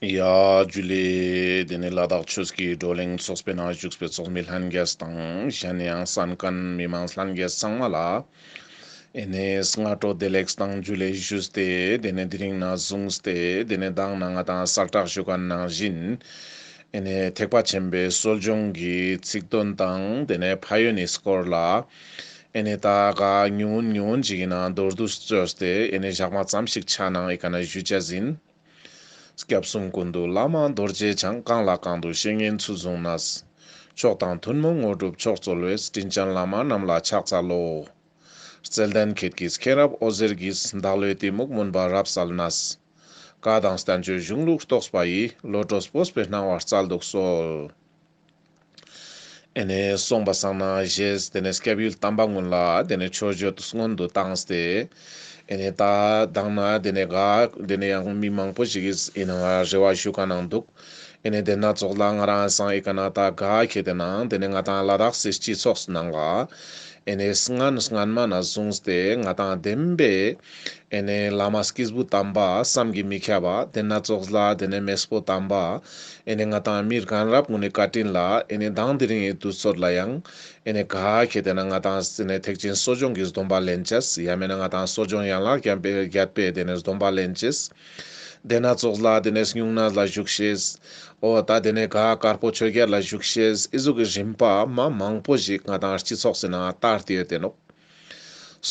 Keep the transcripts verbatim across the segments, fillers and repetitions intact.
ཡ་ཇུ་ལེ། དེ་ནས་ལ་དྭགས་ཆོས་ཀྱི་བགྲོ་གླེང་ཚོགས་པའི་ནང་བཞུགས་པའི་ཚོགས་མི་ལྷན་རྒྱས་དང་གཞན་ཡང་གསན་མཁན་མི་མང་ལྷན་རྒྱས་ཚང་མ་ལ། ཨེ་ནས་སྔ་དྲོ་བདེ་ལེགས་དང་ཇུ་ལེ་ཞུས་ཏེ། དེ་ནས་དེ་རིང་ནས་བཟུང་སྟེ་དེ་ནས་མདང་ནས་ང་དང་གསལ་བསྒྲགས་ཞུ་མཁན་ནང་བཞིན། ཨེ་ནས་ཐེག་པ་ཆེན་པོའི་གསོ་སྦྱོང་གི་ཚིག་དོན་དང་དེ་ནས་ཕན་ཡོན་ནི་སྐོར་ལ། ཨེ་ནས་ད་ག་ཉུང་ངུན་ཉུང་ངུན་ཅིག་ཡིན་ན་མདོར་བསྡུས་བཅོས་ཏེ་ཨེ་ནས་ཞག་མ་ཙམ་ཞིག་ཆ་ནང་ཨེ་ཀ་ན་ཞུ་ཆ་ཟིན། སྐྱབས་གསུམ་ཀུན་འདུས་བླ་མ་རྡོ་རྗེ་འཆང་། གང་ལ་གང་འདུལ་བཤེས་གཉེན་ཚུལ་བཟུང་ནས། མཆོག་དང་ཐུན་མོང་དངོས་གྲུབ་མཆོག་སྩོལ་བའི། དྲིན་ཅན་བླ་མ་རྣམས་ལ་ཕྱག་འཚལ་ལོ། བརྩེ་ལྡན་ཁྱེད་ཀྱིས་མཁྱེན་རབ་འོད་ཟེར་གྱིས། བདག་བློའི་གཏི་མུག་མུན་པ་རབ་བསལ་ནས། བཀའ་དང་བསྟན་བཅོས་གཞུང་ལུགས་རྟོགས་པ་ཡི། བློ་གྲོས་སྤོབས་པའི་སྣང་བ་སྩལ་དུ་གསོལ། ཨེ་ནས་སོང་པ་སང་ན་ཞེས་དེ་ནས་སྐྱབས་ཡུལ་དམ་པ་ཀུན་ལ་དེ་ནས་མཆོད་བརྗོད་སྔོན་དུ་བཏང་སྟེ། ཨེ་ནས་ད་མདང་ནས་དེ་ནས་ག་དེ་ནས་ཡང་མི་མང་པོ་ཞིག་གིས་ཨེ་ནས་ང་རེ་བ་ཞུ་མཁན་ནང་འདུག་ཨེ་ནས་དེ་ན་ཙོགས་ལ་ང་རང་སང་ཨེ་ཀ་ན་ད་ག་ཁེ་དེ་ནང་དེ་ནས་ང་དང་ལ་དྭགས་སི་སྤྱི་ཚོགས་ནང་ལ་ཨེ་ནས་སྔན་སྔན་མ་ནས་བཟུང་སྟེ་ང་དང་བདེན་པའི་ཨེ་ནས་བླ་མ་སྐྱེས་བུ་དམ་པ་བསམ་གྱིས་མི་ཁྱབ་པ་དེ་ན་ཙོགས་ལ་དེ་ནས་མེས་པོ་དམ་པ་ཨེ་ནས་ང་དང་མི་རྒན་རབས་ཀུན་ནི་བཀའ་དྲིན་ལ་ཨེ་ནས་མདང་དེ་རིང་ཡི་དུས་ཚོད་ལ་ཡང་ཨེ་ནས་ག་ཁེ་དེ་ན་ང་དང་ཨེ་ནས་ཐེག་ཆེན་གསོ་སྦྱོང་གི་སྡོམ་པ་ལེན་ཅེས། ཡང་མེད་ན་ང་དང་གསོ་སྦྱོང་ཡན་ལག་བརྒྱད་པའི་བརྒྱད་པའི་དེ་ནས་སྡོམ་པ་ལེན་ཅེས། དེ་ན་ཙོགས་ལ་དེ་ནས་སྨྱུང་གནས་ལ་བཞུགས་ཤེས། འོ་ད་དེ་ནས་ག་དཀར་པོ་ཆོས་རྒྱལ་ལ་བཞུགས་ཤེས། ཨི་ཟུག་གི་རིམ་པ་མ་མང་པོ་ཞིག་ང་དང་སྤྱི་ཚོགས་སི་ནང་དར་ཏེ་ཡོད་དེ་ནོག་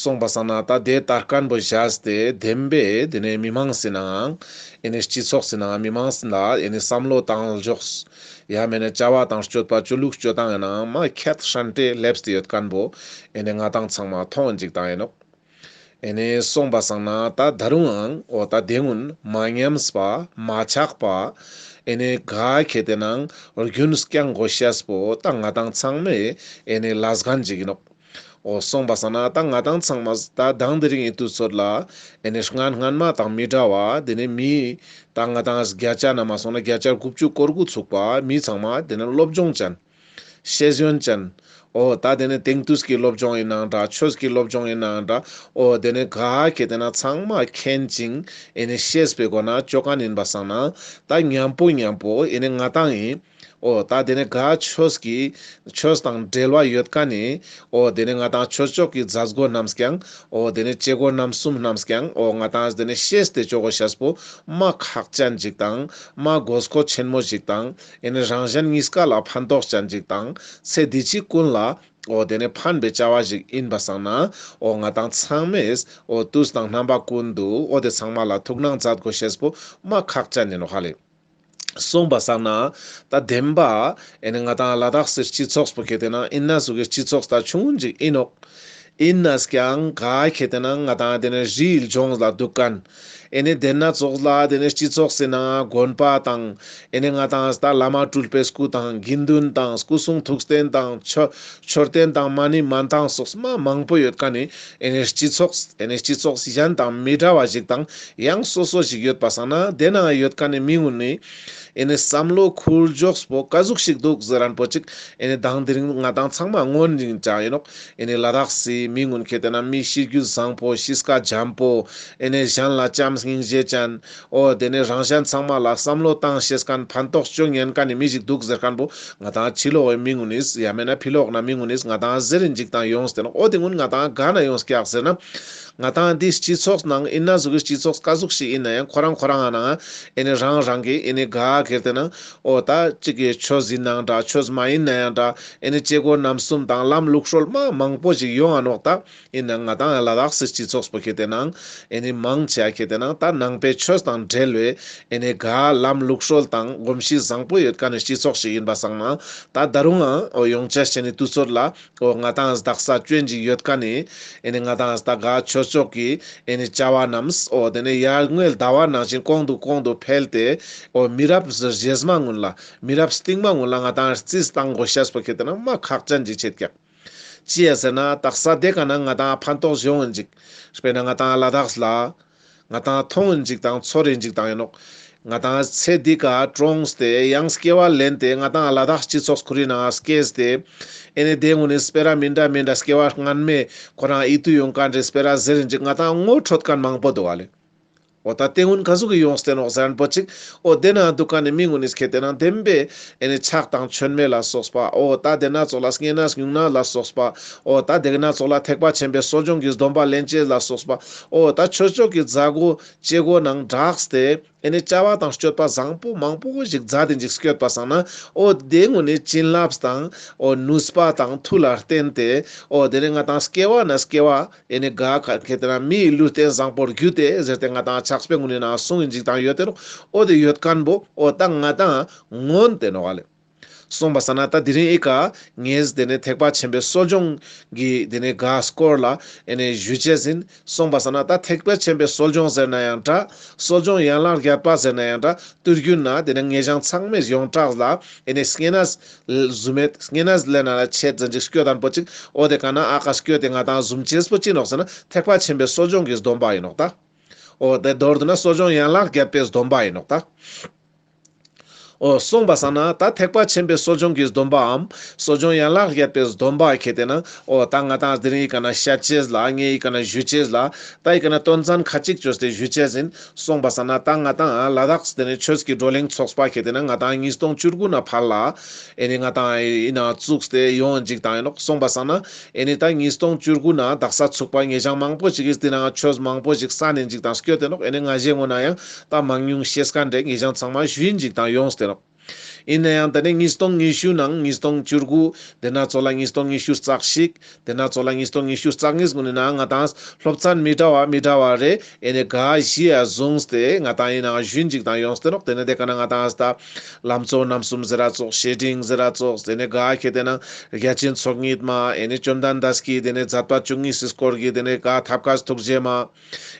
སོང་པ་སང་ན་ད་དེ་དར་མཁན་པོ་བཞག་སྟེ་བདེན་པའི་དེ་ནས་མི་མང་སི་ནང་ཨེ་ནས་སྤྱི་ཚོགས་སི་ནང་མི་མང་སི་ལ་ཨེ་ནས་བསམ་བློ་བཏང་ཕྱོགས། ཡང་མེད་ན་བྱ་བ་དང་སྤྱོད་པ་སྤྱོད་ལུགས་སྤྱོད་སྟངས་ཡིན་ནའང་མ་ཁྱད་ཧྲན་ཏེ་སླེབས་ཏེ་ཡོད་མཁན་པོ་ཨེ་ནས་ང་དང་ཚང་མ་མཐོང་ཅིག་བཏང་ཡིན་ནོག་ཨེ་ནས་སོང་པ་སང་ན་ད་ད་རུང་ཨང་འོ་ད་དེ་སྔོན་མ་ཉམས་པ་མ་ཆག་པ་ཨེ་ནས་ག་ཁེ་དེ་ནང་རྒྱུན་སྐྱང་དགོས་ཤེས་པོ་ད་ང་དང་ཚང་མའི་ཨེ་ནས་ལས་འགན་ཅིག་ཡིན་ནོག་འོ་སོང་པ་སང་ན་ད་ང་དང་ཚང་མ་ད་མདང་དེ་རིང་ཡི་དུས་ཚོད་ལ་ཨེ་ནས་སྔན་སྔན་མ་དང་མི་འདྲ་བ་དེ་ནས་མི་ད་ང་དང་བརྒྱ་ཆ་ན་མ་སོང་ན་བརྒྱ་ཆ་དགུ་བཅུ་གོ་དགུ་ཚུགས་པ་མི་ཚང་མ་དེ་ནས་སློབ་སྦྱོང་ཅན། ཤེས་ཡོན་ཅན། འོ་ད་དེ་ནས་དེང་དུས་ཀྱི་སློབ་སྦྱོང་ཡིན་ནའང་འདྲ་ཆོས་ཀྱི་སློབ་སྦྱོང་ཡིན་ནའང་འདྲ། འོ་དེ་ནས་ག་ཁེ་དེ་ན་ཚང་མ་མཁྱེན་ཅིང་ཨེ་ནས་ཤེས་པའི་སྒོ་ན་ཅོ་མཁན་ཡིན་པ་སང་ན་ད་མཉམ་པོ་མཉམ་པོ་ཨེ་ནས་ང་དང་ཡིན། འོ་ད་དེ་ནས་ག་ཆོས་ཀྱི་ཆོས་དང་འབྲེལ་བ་ཡོད་མཁན་ནི་འོ་དེ་ནས་ང་དང་ཆོས་ཕྱོགས་ཀྱི་མཛད་སྒོ་རྣམས་ཀྱང་འོ་དེ་ནས་བྱེད་སྒོ་རྣམ་གསུམ་རྣམས་ཀྱང་འོ་ང་དང་དེ་ནས་ཤེས་ཏེ་ཅོ་དགོས་ཤེས་པོ་མ་ཁག་ཅན་ཅིག་དང་མ་དགོས་མཁོ་ཆེན་མོ་ཞིག་དང་ཨེ་ནས་རང་གཞན་གཉིས་ཀ་ལ་ཕན་ཐོགས་ཅན་ཅིག་དང་ཚེ་འདི་ཕྱི་ཀུན་ལ་འོ་དེ་ནས་ཕན་པའི་བྱ་བ་ཞིག་ཡིན་པ་སང་ན་འོ་ང་དང་ཚང་མས་འོ་དུས་དང་རྣམ་པ་ཀུན་ཏུ་འོ་དེ་ཚང་མ་ལ་ཐུགས་སྣང་མཛད་དགོས་ཤེས་པོ་མ་ཁག་ཅན་ཡིན་ནོག་ཧ་ལེ། སོང་པ་སང་ན་ད་བདེན་པ་ཨེ་ནས་ང་དང་ལ་དྭགས་སི་སྤྱི་ཚོགས་པོ་ཁེ་དེ་ན་ཨིན་ན་ཟུག་གི་སྤྱི་ཚོགས་ད་ཆུང་ངུན་ཅིག་ཡིན་ནོག་ཡིན་ནས་ཀྱང་ག་ཁེ་དེ་ན་ང་དང་དེ་ནས་རིའི་ལྗོངས་ལ་འདུག་མཁན་ཨེ་ནས་དེ་ན་ཙོགས་ལ་དེ་ནས་སྤྱི་ཚོགས་སི་ནང་དགོན་པ་དང་ཨེ་ནས་ང་དང་ད་བླ་མ་སྤྲུལ་པའི་སྐུ་དང་དགེ་འདུན་དང་སྐུ་གསུང་ཐུགས་རྟེན་དང་མཆོད་མཆོད་རྟེན་དང་མ་ཎི་མན་ཐང་སོགས་མ་མང་པོ་ཡོད་མཁན་ནི་ཨེ་ནས་སྤྱི་ཚོགས་ཨེ་ནས་སྤྱི་ཚོགས་གཞན་དང་མི་འདྲ་བ་ཞིག་དང་ཡང་སོ་སོ་ཞིག་ཡོད་པ་སང་ན་དེ་ན་ཡོད་མཁན་ནི་མི་ཀུན་ནི་ཨེ་ནས་བསམ་བློ་འཁོར་ཕྱོགས་པོ་ག་ཟུག་ཞིག་འདུག་ཟེར་མཁན་པོ་ཅིག་ཨེ་ནས་མདང་དེ་རིང་ང་དང་ཚང་མ་མངོན་རིང་ཅང་ཡིན་ནོག་ཨེ་ནས་ལ་དྭགས་སི་མི་ཀུན་ཁེ་དེ་ན་མི་ཤེས་རྒྱུད་བཟང་པོ་གཤིས་ཀ་འཇམ་པོ་ཨེ་ནས་གཞན་ལ་བྱམས་སྙིང་རྗེ་ཅན། འོ་དེ་ནས་རང་གཞན་ཚང་མ་ལ་བསམ་བློ་བཏང་ཤེས་མཁན་ཕན་ཐོགས་ཅོ་ཉན་མཁན་ནི་མི་ཞིག་འདུག་ཟེར་མཁན་པོ་ང་དང་ཕྱི་ལོགས་པའི་མི་ཀུན་ནིས་ཡང་མེད་ན་ཕྱི་ལོགས་ན་མི་ཀུན་ནིས་ང་དང་ཟེར་རིན་ཅིག་དང་ཡོངས་ཏེ་ནོག་འོ་དེ་ཀུན་ང་དང་ག་ན་ཡོངས་ཀྱག་ཟེར་ན། ང་དང་འདི་སྤྱི་ཚོགས་ནང་ཨིན་ན་ཟུག་གི་སྤྱི་ཚོགས་ག་ཟུག་ཞིག་ཡིན་ན་ཡང་ཁོ་རང་ཁོ་རང་ནང་ཨེ་ནས་རང་རང་གི་ཨེ་ནས་ག་ཁེ་དེ་ན་འོ་ད་ཅིག་གི་ཆོས་ཡིན་ནའང་འདྲ་ཆོས་མ་ཡིན་ན་ཡང་འདྲ་ཨེ་ནས་བྱེད་སྒོ་རྣམ་གསུམ་དང་ལམ་ལུགས་སྲོལ་མ་མང་པོ་ཞིག་ཡོང་ང་ནོག་ད་ཡིན་ན་ང་དང་ལ་དྭགས་སི་སྤྱི་ཚོགས་པོ་ཁེ་དེ་ནང་ཨེ་ནས་མང་ཆེ་ཁེ་དེ་ནང་ད་ནང་པའི་ཆོས་དང་འབྲེལ་བའི་ཨེ་ནས་ག་ལམ་ལུགས་སྲོལ་དང་གོམས་གཤིས་བཟང་པོ་ཡོད་མཁན་ནི་སྤྱི་ཚོགས་ཤིག་ཡིན་པ་སང་ན་ད་ད་རུང་ཨ་འོ་ཡོང་ཆ་ཤེས་ནི་དུས་ཚོད་ལ། འོ་ང་དང་བདག་ས་བཅོན་ཅིག་ཡོད་མཁན་ནི། ཨེ་ནི་ང་དང་ད་ག་ཆོས་ཕྱོགས་ཀྱི་ཨེ་ནི་བྱ་བ་རྣམས་འོ་དེ་ནས་ཡར་ངོའི་ཟླ་བ་ནང་བཞིན་གོང་དུ་གོང་དུ་འཕེལ་ཏེ། འོ་མི་རབས་རྗེས་མ་ཀུན་ལ་མི་རབས་རྟིང་མ་ཀུན་ལ་ང་དང་རྩིས་བཏང་དགོས་ཤེས་པོ་ཁེ་དེ་ན་མ་ཁག་ཅན་ཅིག་ཆེད་ཀྱག་ཅི་ཡ་ཟེར་ན་བདག་ས་དེ་ག་ན་ང་དང་ཕན་ཐོགས་ཡོང་ཡིན་ཅིག་དཔེར་ན་ང་དང་ལ་དྭགས་ལ། ང་དང་མཐོང་ཡིན་ཅིག་དང་ཚོར་ཡིན་ཅིག་དང་ཡིན་ནོག་ང་དང་ཚེ་འདི་ཀ་གྲོངས་ཏེ་ཡང་སྐྱེ་བ་ལེན་ཏེ་ང་དང་ལ་དྭགས་སྤྱི་ཚོགས་ཁོ་རའི་ནང་སྐྱེས་ཏེ། ཨེ་ནི་དེ་ཀུན་ནི་སྤེ་ར་མི་འདྲ་མི་འདྲ་སྐྱེ་བ་སྔན་མའི་ཁོ་རང་ཡིད་དུ་ཡོང་མཁན་རེ་སྤེ་ར་ཟེར་ཡིན་ཅིག་ང་དང་ངོ་འཕྲོད་མཁན་མང་པོ་འདུག་ག་ལེ། འོ་ད་དེ་གུན་ག་ཟུག་གི་ཡོངས་ཏེ་ནོག་ཟེར་ན་པོ་ཅིག་འོ་དེ་ན་དུག་ཁན་ནི་མི་གུན་ནི་ཁེ་ཏེ་ན་བདེན་པའི་ཨེ་ནི་ཕྱག་དང་མཆོད་མེ་ལ་སོགས་པ། འོ་ད་དེ་ན་ཙོགས་ལ་བསྙེན་གནས་སྨྱུང་གནས་ལ་སོགས་པ། འོ་ད་དེ་ན་ཙོགས་ལ་ཐེག་པ་ཆེན་པོའི་གསོ་སྦྱོང་གི་སྡོམ་པ་ལེན་ཅེས་ལ་སོགས་པ། འོ་ད་ཆོས་ཕྱོགས་ཀྱི་མཛད་སྒོ་བྱེད་སྒོ་ནང་སྦྲགས་ཏེ་ཨེ་ནི་བྱ་བ་དང་སྤྱོད་པ་བཟང་པོ་མང་པོ་ཞིག་མཛད་དེ་ཞིག་སྐྱོད་པ་སང་ན། འོ་དེ་གུན་ནི་བྱིན་རླབས་དང་འོ་ནུས་པ་དང་མཐུ་ལ་བརྟེན་ཏེ། འོ་དེ་ནི་ང་དང་སྐྱེ་བ་ནས་སྐྱེ་བ་ཨེ་ནི་ག་ཁེ་ཏེ་ན་མིའི་ལུས་རྟེན་བཟང་པོར་གྱུར་ཏེ་ཟེར་ཏེ་ང་དང་ཕྱག་དཔེ་གུན་ནི་ནང་གསུངས་ཡིན་ཅིག་དང་ཡོད་དེ་ནོག་འོ་དེ་ཡོད་ཁན་བོ་འོ་ད་ང་དང་མངོན་ཏེ་ནོག་ལེ། སོང་པ་སང་ན་ད་དེ་རིང་ཨི་ཀ་ངས་དེ་ནི་ཐེག་པ་ཆེན་པོའི་གསོ་སྦྱོང་གི་དེ་ནི་ག་སྐོར་ལ་ཨེ་ནི་ཞུ་ཅེས་ཡིན། སོང་པ་སང་ན་ད་ཐེག་པ་ཆེན་པོའི་གསོ་སྦྱོང་ཟེར་ན་ཡང་འདྲ། གསོ་སྦྱོང་ཡན་ལག་བརྒྱད་པ་ཟེར་ན་ཡང་འདྲ། དུས་རྒྱུན་ན་དེ་ནི་ངེད་ཅག་ཚང་མས་ཡོངས་གྲགས་ལ་ཨེ་ནི་བསྙེན་གནས་ཟུམ་མེད་བསྙེན་གནས་ལེན་ན་ལ་ཆེད་ཟེར་ཅིག་སྐྱོད་དང་པོ་ཅིག་འོ་དེ་ཀ་ན་ཨ་ཀ་སྐྱོད་དེ་ང་དང་ཟུམ་ཅེས་པོ་ཅི་ནོག་ཟེར་ན་ཐེག་པ་ཆེན་པོའི་གསོ་སྦྱོང་གི་སྡོམ་པ་ཡིན་ནོག་ད། འོ་དེ་མདོར་བསྡུ་ན་གསོ་སྦྱོང་ཡན་ལག་བརྒྱད་པའི་སྡོམ་པ་ཡིན་ནོག་ད། འོ་སོང་པ་སང་ན་ད་ཐེག་པ་ཆེན་པོའི་གསོ་སྦྱོང་གི་སྡོམ་པའམ་གསོ་སྦྱོང་ཡན་ལག་བརྒྱད་པའི་སྡོམ་པ་ཁེ་ཏེ་ན་འོ་ད་ང་དང་དེ་རིང་ཨི་ཀ་ན་བཤད་ཅེས་ལ་ངས་ཨི་ཀ་ན་ཞུ་ཅེས་ལ་ད་ཨི་ཀ་ན་དོན་ཚན་ཁ་ཅིག་བཅོས་ཏེ་ཞུ་ཅེས་ཡིན། སོང་པ་སང་ན་ད་ང་དང་ལ་དྭགས་དེ་ནི་ཆོས་ཀྱི་བགྲོ་གླེང་ཚོགས་པ་ཁེ་ཏེ་ན་ང་དང་ཉིས་སྟོང་བཅུ་དགུ་ན་ཕར་ལ་ཨེ་ནི་ང་དང་ཨི་ན་བཙུགས་ཏེ་ཡོང་ཅིག་དང་ཡིན་ནོག་སོང་པ་སང་ན་ཨེ་ནི་ད་ཉིས་སྟོང་བཅུ་དགུ་ན་དག་ས་ཚུགས་པ་ངེད་ཅག་མང་པོ་ཞིག་གིས་དེ་ནང་ཆོས་མང་པོ་ཞིག་གསན་ཡིན་ཅིག་དང་སྐྱོད་དེ་ནོག་ཨེ་ནི་ང་ཞེ་ངོ་ན་ཡང་ད་མང་ཉུང་ཤེས་ཁན་རེ་ངེད་ཅག་ཚང་མ་ཞུ་ཡིན་ཅིག་དང་ཡོངས་ཏེ་ནོག་ཡིན་ན་ཡང་ད་ནི་ཉིས་སྟོང་ཉི་ཤུ་ནང་ཉིས་སྟོང་བཅུ་དགུ་དེ་ན་ཙོགས་ལ་ཉིས་སྟོང་ཉི་ཤུ་རྩ་གཅིག་དེ་ན་ཙོགས་ལ་ཉིས་སྟོང་ཉི་ཤུ་རྩ་གཉིས་གུན་ནི་ནང་ང་དང་སློབ་ཚན་མི་འདྲ་བ་མི་འདྲ་བ་རེ་ཨེ་ནི་ག་བཞི་ཡ་བཟུང་སྟེ་ང་དང་ཡིན་ན་ཞུ་ཡིན་ཅིག་དང་ཡོངས་ཏེ་ནོག་དེ་ནི་དེ་ཀ་ན་ང་དང་ད་ལམ་གཙོ་རྣམ་གསུམ་ཟེར་ར་ཙོགས་བཤེས་སྤྲིང་ཟེར་ར་ཙོགས་དེ་ནི་ག་ཁེ་ཏེ་ན་རྒྱ་ཆེན་ཚོགས་གཉིས་མ་ཨེ་ནི་བཅོམ་ལྡན་འདས་ཀྱི་དེ་ནི་མཛད་པ་བཅུ་གཉིས་སི་སྐོར་གྱི་དེ་ནི་ག་ཐབས་མཁས་ཐུགས་རྗེ་མ།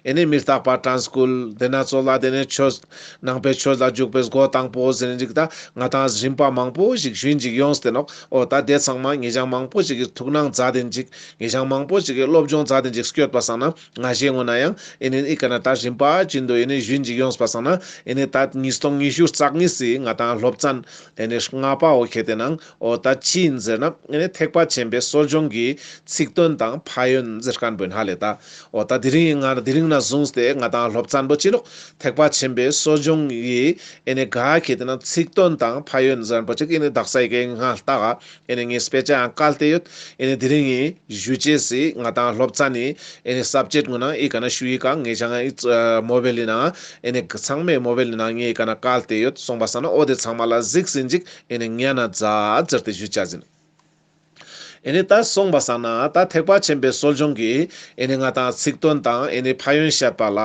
ཨེ་ནི་མི་རྟག་པ་དྲན་སྐུལ་དེ་ན་ཙོགས་ལ་དེ་ནི་ཆོས་ནང་པའི་ཆོས་ལ་འཇུག་པའི་སྒོ་དང་པོ་ཟེར་ནི་ཅིག་ད་ང་དང་རིམ་པ་མང་པོ་ཞིག་ཞུ་ཡིན་ཅིག་ཡོངས་ཏེ་ནོག་འོ་ད་དེ་ཚང་མ་ངེད་ཅག་མང་པོ་ཞིག་གིས་ཐུགས་སྣང་མཛད་དེ་ཅིག་ངེད་ཅག་མང་པོ་ཞིག་གིས་སློབ་སྦྱོང་མཛད་དེ་ཅིག་སྐྱོད་པ་སང་ན་ང་ཞེ་ངོ་ན་ཡང་ཨེ་ནི་ཨི་ཀ་ན་ད་རིམ་པ་ཅིག་འདུག་ཨེ་ནི་ཞུ་ཡིན་ཅིག་ཡོངས་པ་སང་ན་ཨེ་ནི་ད་ཉིས་སྟོང་ཉི་ཤུ་རྩ་གཉིས་སི་ང་དང་སློབ་ཚན་ཨེ་ནི་ལྔ་པའོ་ཁེ་ཏེ་ནང་འོ་ད་ཅི་ཡིན་ཟེར་ན་ཨེ་ནི་ཐེག་པ་ཆེན་པོའི་གསོ་སྦྱོང་གི་ཚིག་དོན་དང་ཕན་ཡོན་ཟེར་ཁན་བོ་ཡིན་ཧ་ལེ་ད། འོ་ད་དེ་རིང་ང་དེ་རིང་ན་བཟུང་སྟེ་ང་དང་སློབ་ཚན་པོ་ཅི་ནོག་ཐེག་པ་ཆེན་པོའི་གསོ་སྦྱོང་གི་ཨེ་ནི་ག་ཁེ་ཏེ་ན་ཚིག་དོན་དང་ཕན་ཡོན་ཟེར་ཁན་བོ་ཅིག་ཨེ་ནི་དག་ས་ཡི་གེ་ང་ལྟ་ག་ཨེ་ནི་ངས་དཔེ་ཆ་ཡང་བཀལ་ཏེ་ཡོད། ཨེ་ནི་དེ་རིང་ངས་ཞུ་ཅེས་སི་ང་དང་སློབ་ཚན་ནི་ཨེ་ནི་སབ་ཇེཀ་གུན་ནང་ཨི་ཀ་ན་ཞུ་ཡི་ཀ་ངེད་ཅག་ཨི་མོ་བེལ་ལི་ནང་ཨེ་ནི་ཚང་མའི་མོ་བེལ་ལི་ནང་ངས་ཨི་ཀ་ན་བཀལ་ཏེ་ཡོད། སོང་པ་སང་ན་འོ་དེ་ཚང་མ་ལ་གཟིགས་ཡིན་ཅིག་ཨེ་ནི་ཉན་ན་མཛད་ཟེར་ཏེ་ཞུ་ཅེས་ཡིན། ཨེ་ནི་ད་སོང་པ་སང་ན་ད་ཐེག་པ་ཆེན་པོའི་གསོ་སྦྱོང་གི་ཨེ་ནི་ང་དང་ཚིག་དོན་དང་ཨེ་ནི་ཕན་ཡོན་བཤད་པ་ལ་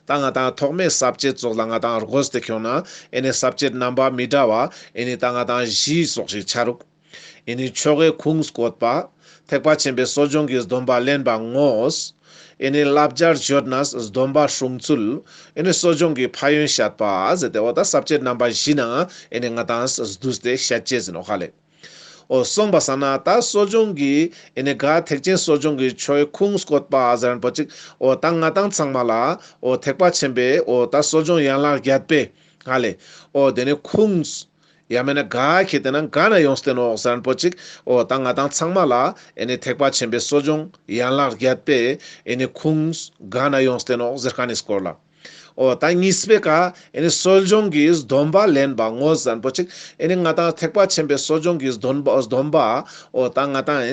ད་ང་དང་ཐོག་མའི་སབ་ཇེཀ་ཙོགས་ལ་ང་དང་དགོས་ཏེ་ཁྱོང་ན་ཨེ་ནི་སབ་ཇེཀ་རྣམ་པ་མི་འདྲ་བ་ཨེ་ནི་ད་ང་དང་བཞི་ཙོགས་ཤིག་ཆ་རུག་ཨེ་ནི་ཆོ་གའི་ཁུངས་བཀོད་པ། ཐེག་པ་ཆེན་པོའི་གསོ་སྦྱོང་གི་སྡོམ་པ་ལེན་པ་དངོས། ཨེ་ནི་བསླབ་བྱར་འབྱོར་ནས་སྡོམ་པ་སྲུང་ཚུལ། ཨེ་ནི་གསོ་སྦྱོང་གི་ཕན་ཡོན་བཤད་པ་ཟེར་ཏེ་འོ་ད་སབ་ཇེཀ་རྣམ་པ་བཞི་ནང་ཨེ་ནི་ང་དང་བསྡུས་ཏེ་བཤད་ཅེས་ཡིན་ནོག་ཧ་ལེ། འོ་སོང་པ་སང་ན་ད་གསོ་སྦྱོང་གི་ཨེ་ནི་ག་ཐེག་ཆེན་གསོ་སྦྱོང་གི་ཆོ་གའི་ཁུངས་བཀོད་པ་ཟེར་ཁན་བོ་ཅིག་འོ་ད་ང་དང་ཚང་མ་ལ་འོ་ཐེག་པ་ཆེན་པོའི་འོ་ད་གསོ་སྦྱོང་ཡན་ལག་བརྒྱད་པའི་ཧ་ལེ། འོ་དེ་ནི་ཁུངས་ཡང་མེད་ན་ག་ཁེ་ཏེ་ན་ག་ན་ཡོངས་ཏེ་ནོག་ཟེར་ཁན་བོ་ཅིག་འོ་ད་ང་དང་ཚང་མ་ལ་ཨེ་ནི་ཐེག་པ་ཆེན་པོའི་གསོ་སྦྱོང་ཡན་ལག་བརྒྱད་པའི་ཨེ་ནི་ཁུངས་ག་ན་ཡོངས་ཏེ་ནོག་ཟེར་ཁན་ནི་སྐོར་ལ། འོ་ད་གཉིས་པའི་ཀ་ཨེ་ནི་གསོ་སྦྱོང་གི་སྡོམ་པ་ལེན་པ་དངོས་ཟེར་ཁན་བོ་ཅིག་ཨེ་ནི་ང་དང་ཐེག་པ་ཆེན་པོའི་གསོ་སྦྱོང་གི་སྡོམ་པ་སྡོམ་པ་འོ་ད་ང་དང་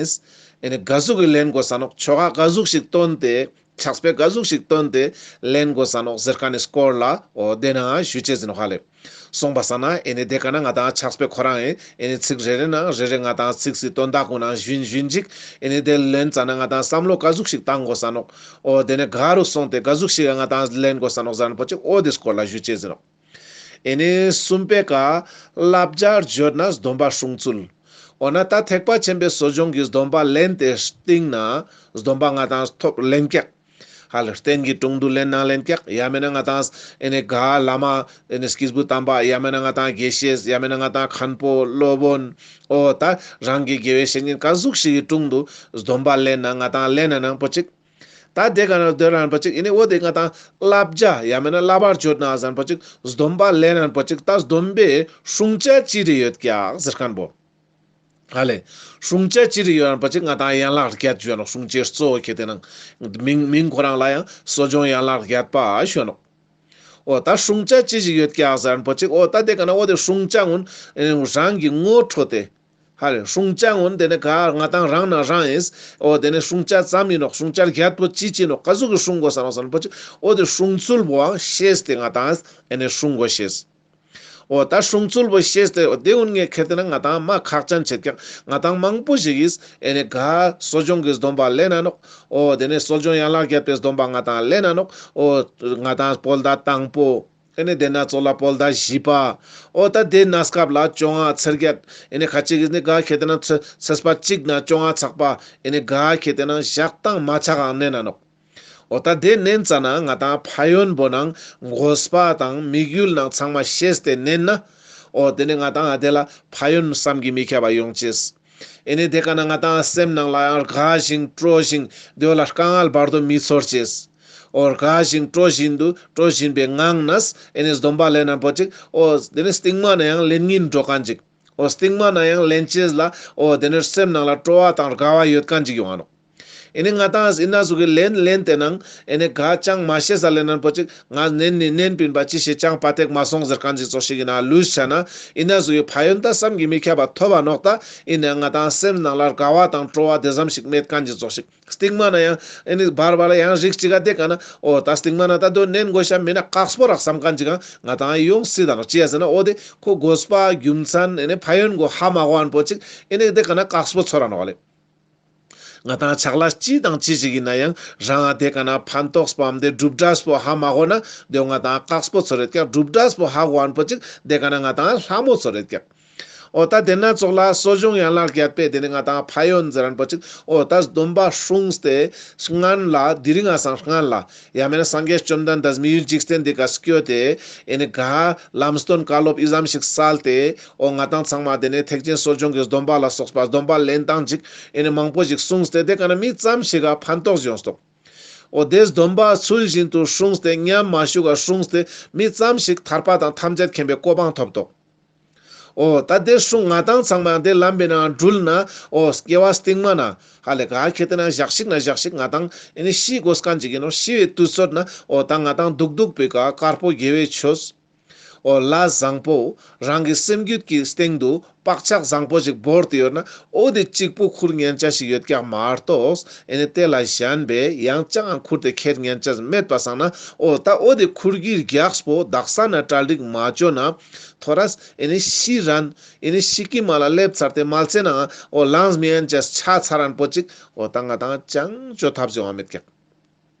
ཨེ་ནི་ག་ཟུག་གི་ལེན་དགོས་ས་ནོག་ཆོ་ག་ག་ཟུག་ཞིག་བཏོན་ཏེ་ཕྱག་དཔེ་ག་ཟུག་ཞིག་བཏོན་ཏེ་ལེན་དགོས་ས་ནོག་ཟེར་ཁན་ནི་སྐོར་ལ་འོ་དེ་ནང་ཞུ་ཅེས་ཡིན་ནོག་ཧ་ལེ། སོང་པ་སང་ན་ཨེ་ནི་དེ་ཀ་ན་ང་དང་ཕྱག་དཔེ་ཁོ་རང་ཨེ་ཨེ་ནི་ཚིག་རེ་རེ་ནང་རེ་རེ་ང་དང་ཚིག་སི་དོན་དག་གུན་ནང་ཞུན་ཞུན་ཅིག་ཨེ་ནི་དེ་ལེན་ཙ་ན་ང་དང་བསམ་བློ་ག་ཟུག་ཞིག་བཏང་དགོས་ས་ནོག་འོ་དེ་ནི་ག་རུ་སོང་སྟེ་ག་ཟུག་ཞིག་ང་དང་ལེན་དགོས་ས་ནོག་ཟེར་ཁན་བོ་ཅིག་འོ་དེ་སྐོར་ལ་ཞུ་ཅེས་ཡིན་ནོག་ཨེ་ནི་གསུམ་པའི་ཀ་བསླབ་བྱར་འབྱོར་ན་སྡོམ་པ་སྲུང་ཚུལ། འོ་ན་ད་ཐེག་པ་ཆེན་པོའི་གསོ་སྦྱོང་གི་སྡོམ་པ་ལེན་ཏེ་སྟིང་ན་སྡོམ་པ་ང་དང་ཐོབ་ལེན་ཀྱག་ཧ་ལེ་རྟེན་གྱི་དྲུང་དུ་ལེན་ན་ལེན་ཀྱག་ཡང་མེད་ན་ང་དང་ཨེ་ནི་ག་བླ་མ་ཨེ་ནི་སྐྱེས་བུ་དམ་པ་ཡང་མེད་ན་ང་དང་དགེ་བཤེས་ཡང་མེད་ན་ང་དང་མཁན་པོ་སློབ་དཔོན་འོ་ད་རང་གི་དགེ་བའི་བཤེས་གཉེན་ག་ཟུག་ཞིག་གི་དྲུང་དུ་སྡོམ་པ་ལེན་ན་ང་དང་ལེན་ན་ནང་པོ་ཅིག་ད་དེ་ག་ན་དེ་རང་པོ་ཅིག་ཨེ་ནི་འོ་དེ་ང་དང་བསླབ་བྱ་ཡང་མེད་ན་བསླབ་པར་འབྱོར་ན་ཟེར་ཁན་བོ་ཅིག་སྡོམ་པ་ལེན་ན་པོ་ཅིག་ད་སྡོམ་པའི་སྲུང་བྱ་ཅི་རེ་ཡོད་ཀྱག་ཟེར་ཁན་བོ། ཧ་ལེ། སྲུང་བྱ་ཅི་རེ་ཡོད་ན་པོ་ཅིག་ང་དང་ཡན་ལག་བརྒྱད་ཡོད་ནོག་སྲུང་བྱའི་གཙོ་བོ་ཁེ་ཏེ་ན་མིང་མིང་ཁོ་རང་ལ་ཡང་གསོ་སྦྱོང་ཡན་ལག་བརྒྱད་པ་ཞུ་ནོག་འོ་ད་སྲུང་བྱ་ཅི་ཞིག་ཡོད་ཀྱག་ཟེར་ན་པོ་ཅིག་འོ་ད་དེ་ཀ་ན་འོ་དེ་སྲུང་བྱ་གུན་ཨེ་རང་གི་ངོ་འཕྲོད་དེ། ཧ་ལེ་སྲུང་བྱ་གུན་དེ་ནི་ག་ང་ཏང་རང་ན་རང་ཨིན། འོ་དེ་ནི་སྲུང་བྱ་ཙམ་ཨིན་ནོག་སྲུང་བྱ་རྒྱད་པོ་ཅི་ཅི་ནོག་ག་ཟུག་གི་སྲུང་དགོས་ས་ནོག་ཟེར་ན་པོ་ཅིག་འོ་དེ་སྲུང་ཚུལ་བོའང་ཤེས་ཏེ་ང་ཏང་ཨེ་ནི་སྲུང་དགོས་ཤེས། འོ་ད་སྲུང་ཚུལ་བོ་ཤེས་ཏེ་འོ་དེ་གུན་ངས་ཁྱེར་ཏེ་ན་ང་ཏང་མ་ཁག་ཅན་ཆེད་ཀྱག་ང་ཏང་མང་པོ་ཞིག་གིས་ཨེ་ནི་ག་གསོ་སྦྱོང་གི་སྡོམ་པ་ལེན་ན་ནོག་འོ་དེ་ནི་གསོ་སྦྱོང་ཡན་ལག་བརྒྱད་པའི་སྡོམ་པ་ང་ཏང་ལེན་ན་ནོག་འོ་ང་ཏང་བོད་ཟླ་དང་པོ། ཨེ་ནི་དེ་ན་ཚོགས་ལ་བོད་ཟླ་བཞི་པ། འོ་ད་དེ་ན་སྐབས་ལ་བཅོ་ལྔ་ཚེས་བརྒྱད། ཨེ་ནི་ཁ་ཅིག་གིས་ནི་ག་ཁྱེར་ཏེ་ན་ཚེས་ཚེས་པ་གཅིག་ན་བཅོ་ལྔ་ཚགས་པ། ཨེ་ནི་ག་ཁྱེར་ཏེ་ན་ཞག་དང་མ་ཆགས་ཨང་ནེན་ན་ནོག་འོ་ད་དེ་ནེན་ཙ་ན་ང་ཏང་ཕན་ཡོན་པོ་ནང་དགོས་པ་དང་དམིགས་ཡུལ་ནང་ཚང་མ་ཤེས་ཏེ་ནེན་ན། འོ་དེ་ནི་ང་ཏང་ཨ་དེ་ལ་ཕན་ཡོན་བསམ་གྱིས་མི་ཁྱབ་པ་ཡོང་ཅེས། ཨེ་ནི་དེ་ཀ་ན་ང་ཏང་སེམས་ནང་ལ་ཡང་དགའ་ཞིང་སྤྲོ་ཞིང་དེ་བོ་ལ་དཀའ་ངལ་བར་དོ་མི་ཚོར་ཅེས། འོ་དགའ་ཞིང་སྤྲོ་བཞིན་དུ་སྤྲོ་བཞིན་པའི་ངང་ནས་ཨེ་ནི་སྡོམ་པ་ལེན་ན་པོ་ཅིག་འོ་དེ་ནི་སྟིང་མ་ན་ཡང་ལེན་ངིན་འགྲོ་མཁན་ཅིག་འོ་སྟིང་མ་ན་ཡང་ལེན་ཅེས་ལ་འོ་དེ་ནི་སེམས་ནང་ལ་སྤྲོ་བ་དང་དགའ་བ་ཡོད་མཁན་ཅིག་ཡོང་ང་ནོག་ཨེ་ནི་ང་ཏང་ཨིན་ན་ཟུག་གི་ལེན་ལེན་ཏེ་ནང་ཨེ་ནི་ག་ཅང་མ་ཤེས་ས་ལེན་ན་པོ་ཅིག་ང་ནེན་ནི་ནེན་པིན་པ་ཅི་ཤེས་ཅང་པ་ཏེག་མ་སོང་ཟེར་མཁན་ཅིག་ཙོགས་ཤིག་ཨིན་ན་ལུས་ཆ་ན་ཨིན་ན་ཟུག་གི་ཕན་ཡོན་ད་བསམ་གྱིས་མི་ཁྱབ་པ་ཐོབ་པ་ནོག་ད་ཨིན་ན་ང་ཏང་སེམས་ནང་ལ་དགའ་བ་དང་སྤྲོ་བ་དེ་ཙམ་ཞིག་མེད་མཁན་ཅིག་ཙོགས་ཤིག་སྟིང་མ་ན་ཡང་ཨེ་ནི་བར་བར་ལ་ཡང་རིགས་གཅིག་ག་དེ་ཀ་ན་འོ་ད་སྟིང་མ་ན་ད་དོ་ནེན་དགོས་ཤ་མེན་ན་དཀགས་པོ་རག་བསམ་མཁན་ཅིག་ག་ང་ཏང་ཡོང་སྲིད་ད་ནོག་ཅི་ཡ་ཟེར་ན་འོ་དེ་ཁོ་དགོས་པ་རྒྱུ་མཚན་ཨེ་ནི་ཕན་ཡོན་གོ་ཧ་མ་གོ་ཨན་པོ་ཅིག་ཨེ་ནི་དེ་ཀ་ན་དཀགས་པོ་ཚོར་ར་ནོག་ལེ། ང་ཏང་ཆག་ལས་ཅི་དང་ཅི་ཞིག་ཨིན་ན་ཡང་རང་ང་དེ་ཀ་ན་ཕན་ཐོགས་པའམ་དེ་གྲུབ་འབྲས་པོ་ཧ་མ་གོ་ན་དེ་ང་ཏང་དཀགས་པོ་ཚོར་རེད་ཀྱག་གྲུབ་འབྲས་པོ་ཧ་གོ་ཨན་པོ་ཅིག་དེ་ཀ་ན་ང་ཏང་ལྷ་མོ་ཚོར་རེད་ཀྱག་འོ་ད་དེ་ན་ཚོགས་ལ་གསོ་སྦྱོང་ཡན་ལག་བརྒྱད་པའི་དེ་ནི་ང་ཏང་ཕན་ཡོན་ཟེར་རན་པོ་ཅིག་འོ་ད་སྡོམ་པ་སྲུངས་ཏེ་སྔན་ལ་དེ་རིང་ང་སང་སྔན་ལ་ཡང་མེན་ན་སངས་རྒྱས་བཅོམ་ལྡན་འདས་མི་ཡུལ་འཇིག་རྟེན་འདི་ཀ་སྐྱོད་དེ་ཨེ་ནི་ག་ལམ་སྟོན་བཀའ་སློབ་ཨི་ཙམ་ཞིག་སལ་ཏེ་འོ་ང་ཏང་ཚང་མ་དེ་ནི་ཐེག་ཆེན་གསོ་སྦྱོང་གི་སྡོམ་པ་ལ་སོགས་པ་སྡོམ་པ་ལེན་སྟངས་ཅིག་ཨེ་ནི་མང་པོ་ཞིག་གསུངས་ཏེ་དེ་ཀ་ན་མི་ཙམ་ཞིག་ག་ཕན་ཐོགས་ཡོངས་ཏོག་འོ་དེ་སྡོམ་པ་ཚུལ་བཞིན་དུ་སྲུངས་ཏེ་ཉམས་མ་བཅུག་ག་སྲུངས་ཏེ་མི་ཙམ་ཞིག་ཐར་པ་དང་ཐམས་ཅད་མཁྱེན་པའི་གོ་འཕང་ཐོབ་ཏོག་འོ་ད་དེ་སྲུང་ང་ཏང་ཚང་མ་དེ་ལམ་པའི་ནང་འགྲུལ་ན་འོ་སྐྱེ་བ་སྟིང་མ་ན་ཧ་ལེ་ག་ཁེ་ཏེ་ན་ཞག་ཞིག་ན་ཞག་ཞིག་ང་ཏང་ཨེ་ནི་ཤི་དགོས་མཁན་ཅིག་ཨིན་ནོག་ཤི་བའི་དུས་ཚོད་ན་འོ་ད་ང་ཏང་འདུག་འདུག་པའི་ཀ་དཀར་པོ་དགེ་བའི་ཆོས། འོ་ལས་བཟང་པོ་རང་གི་སེམས་རྒྱུད་ཀྱི་སྟེང་དུ་བག་ཆགས་བཟང་པོ་ཞིག་བོར་ཏེ་ཡོད་ན་འོ་དེ་གཅིག་པུ་ཁུར་ཉན་ཆ་ཞིག་ཡོད་ཀྱག་མ་གཏོགས་ཨེ་ནི་དེ་ལ་གཞན་པའི་ཡང་ཅང་ཁུར་ཏེ་ཁྱེར་ཉན་ཆ་མེད་པ་སང་ན་འོ་ད་འོ་དེ་ཁུར་གྱི་རྒྱགས་པོ་དག་ས་ན་གྲ་སྒྲིག་མ་བཅོ་ན་ཐོ་རས་ཨེ་ནི་ཤི་རན་ཨེ་ནི་ཤི་ཀི་མ་ལ་སླེབས་ཚར་ཏེ་མལ་ཆེ་ན་འོ་ལངས་མི་ཉན་ཆ་ཆ་ཚར་རན་པོ་ཅིག་འོ་ད་ང་ཏང་ཅང་བཅོ་ཐབས་ཡོང་བ་མེད་ཀྱག་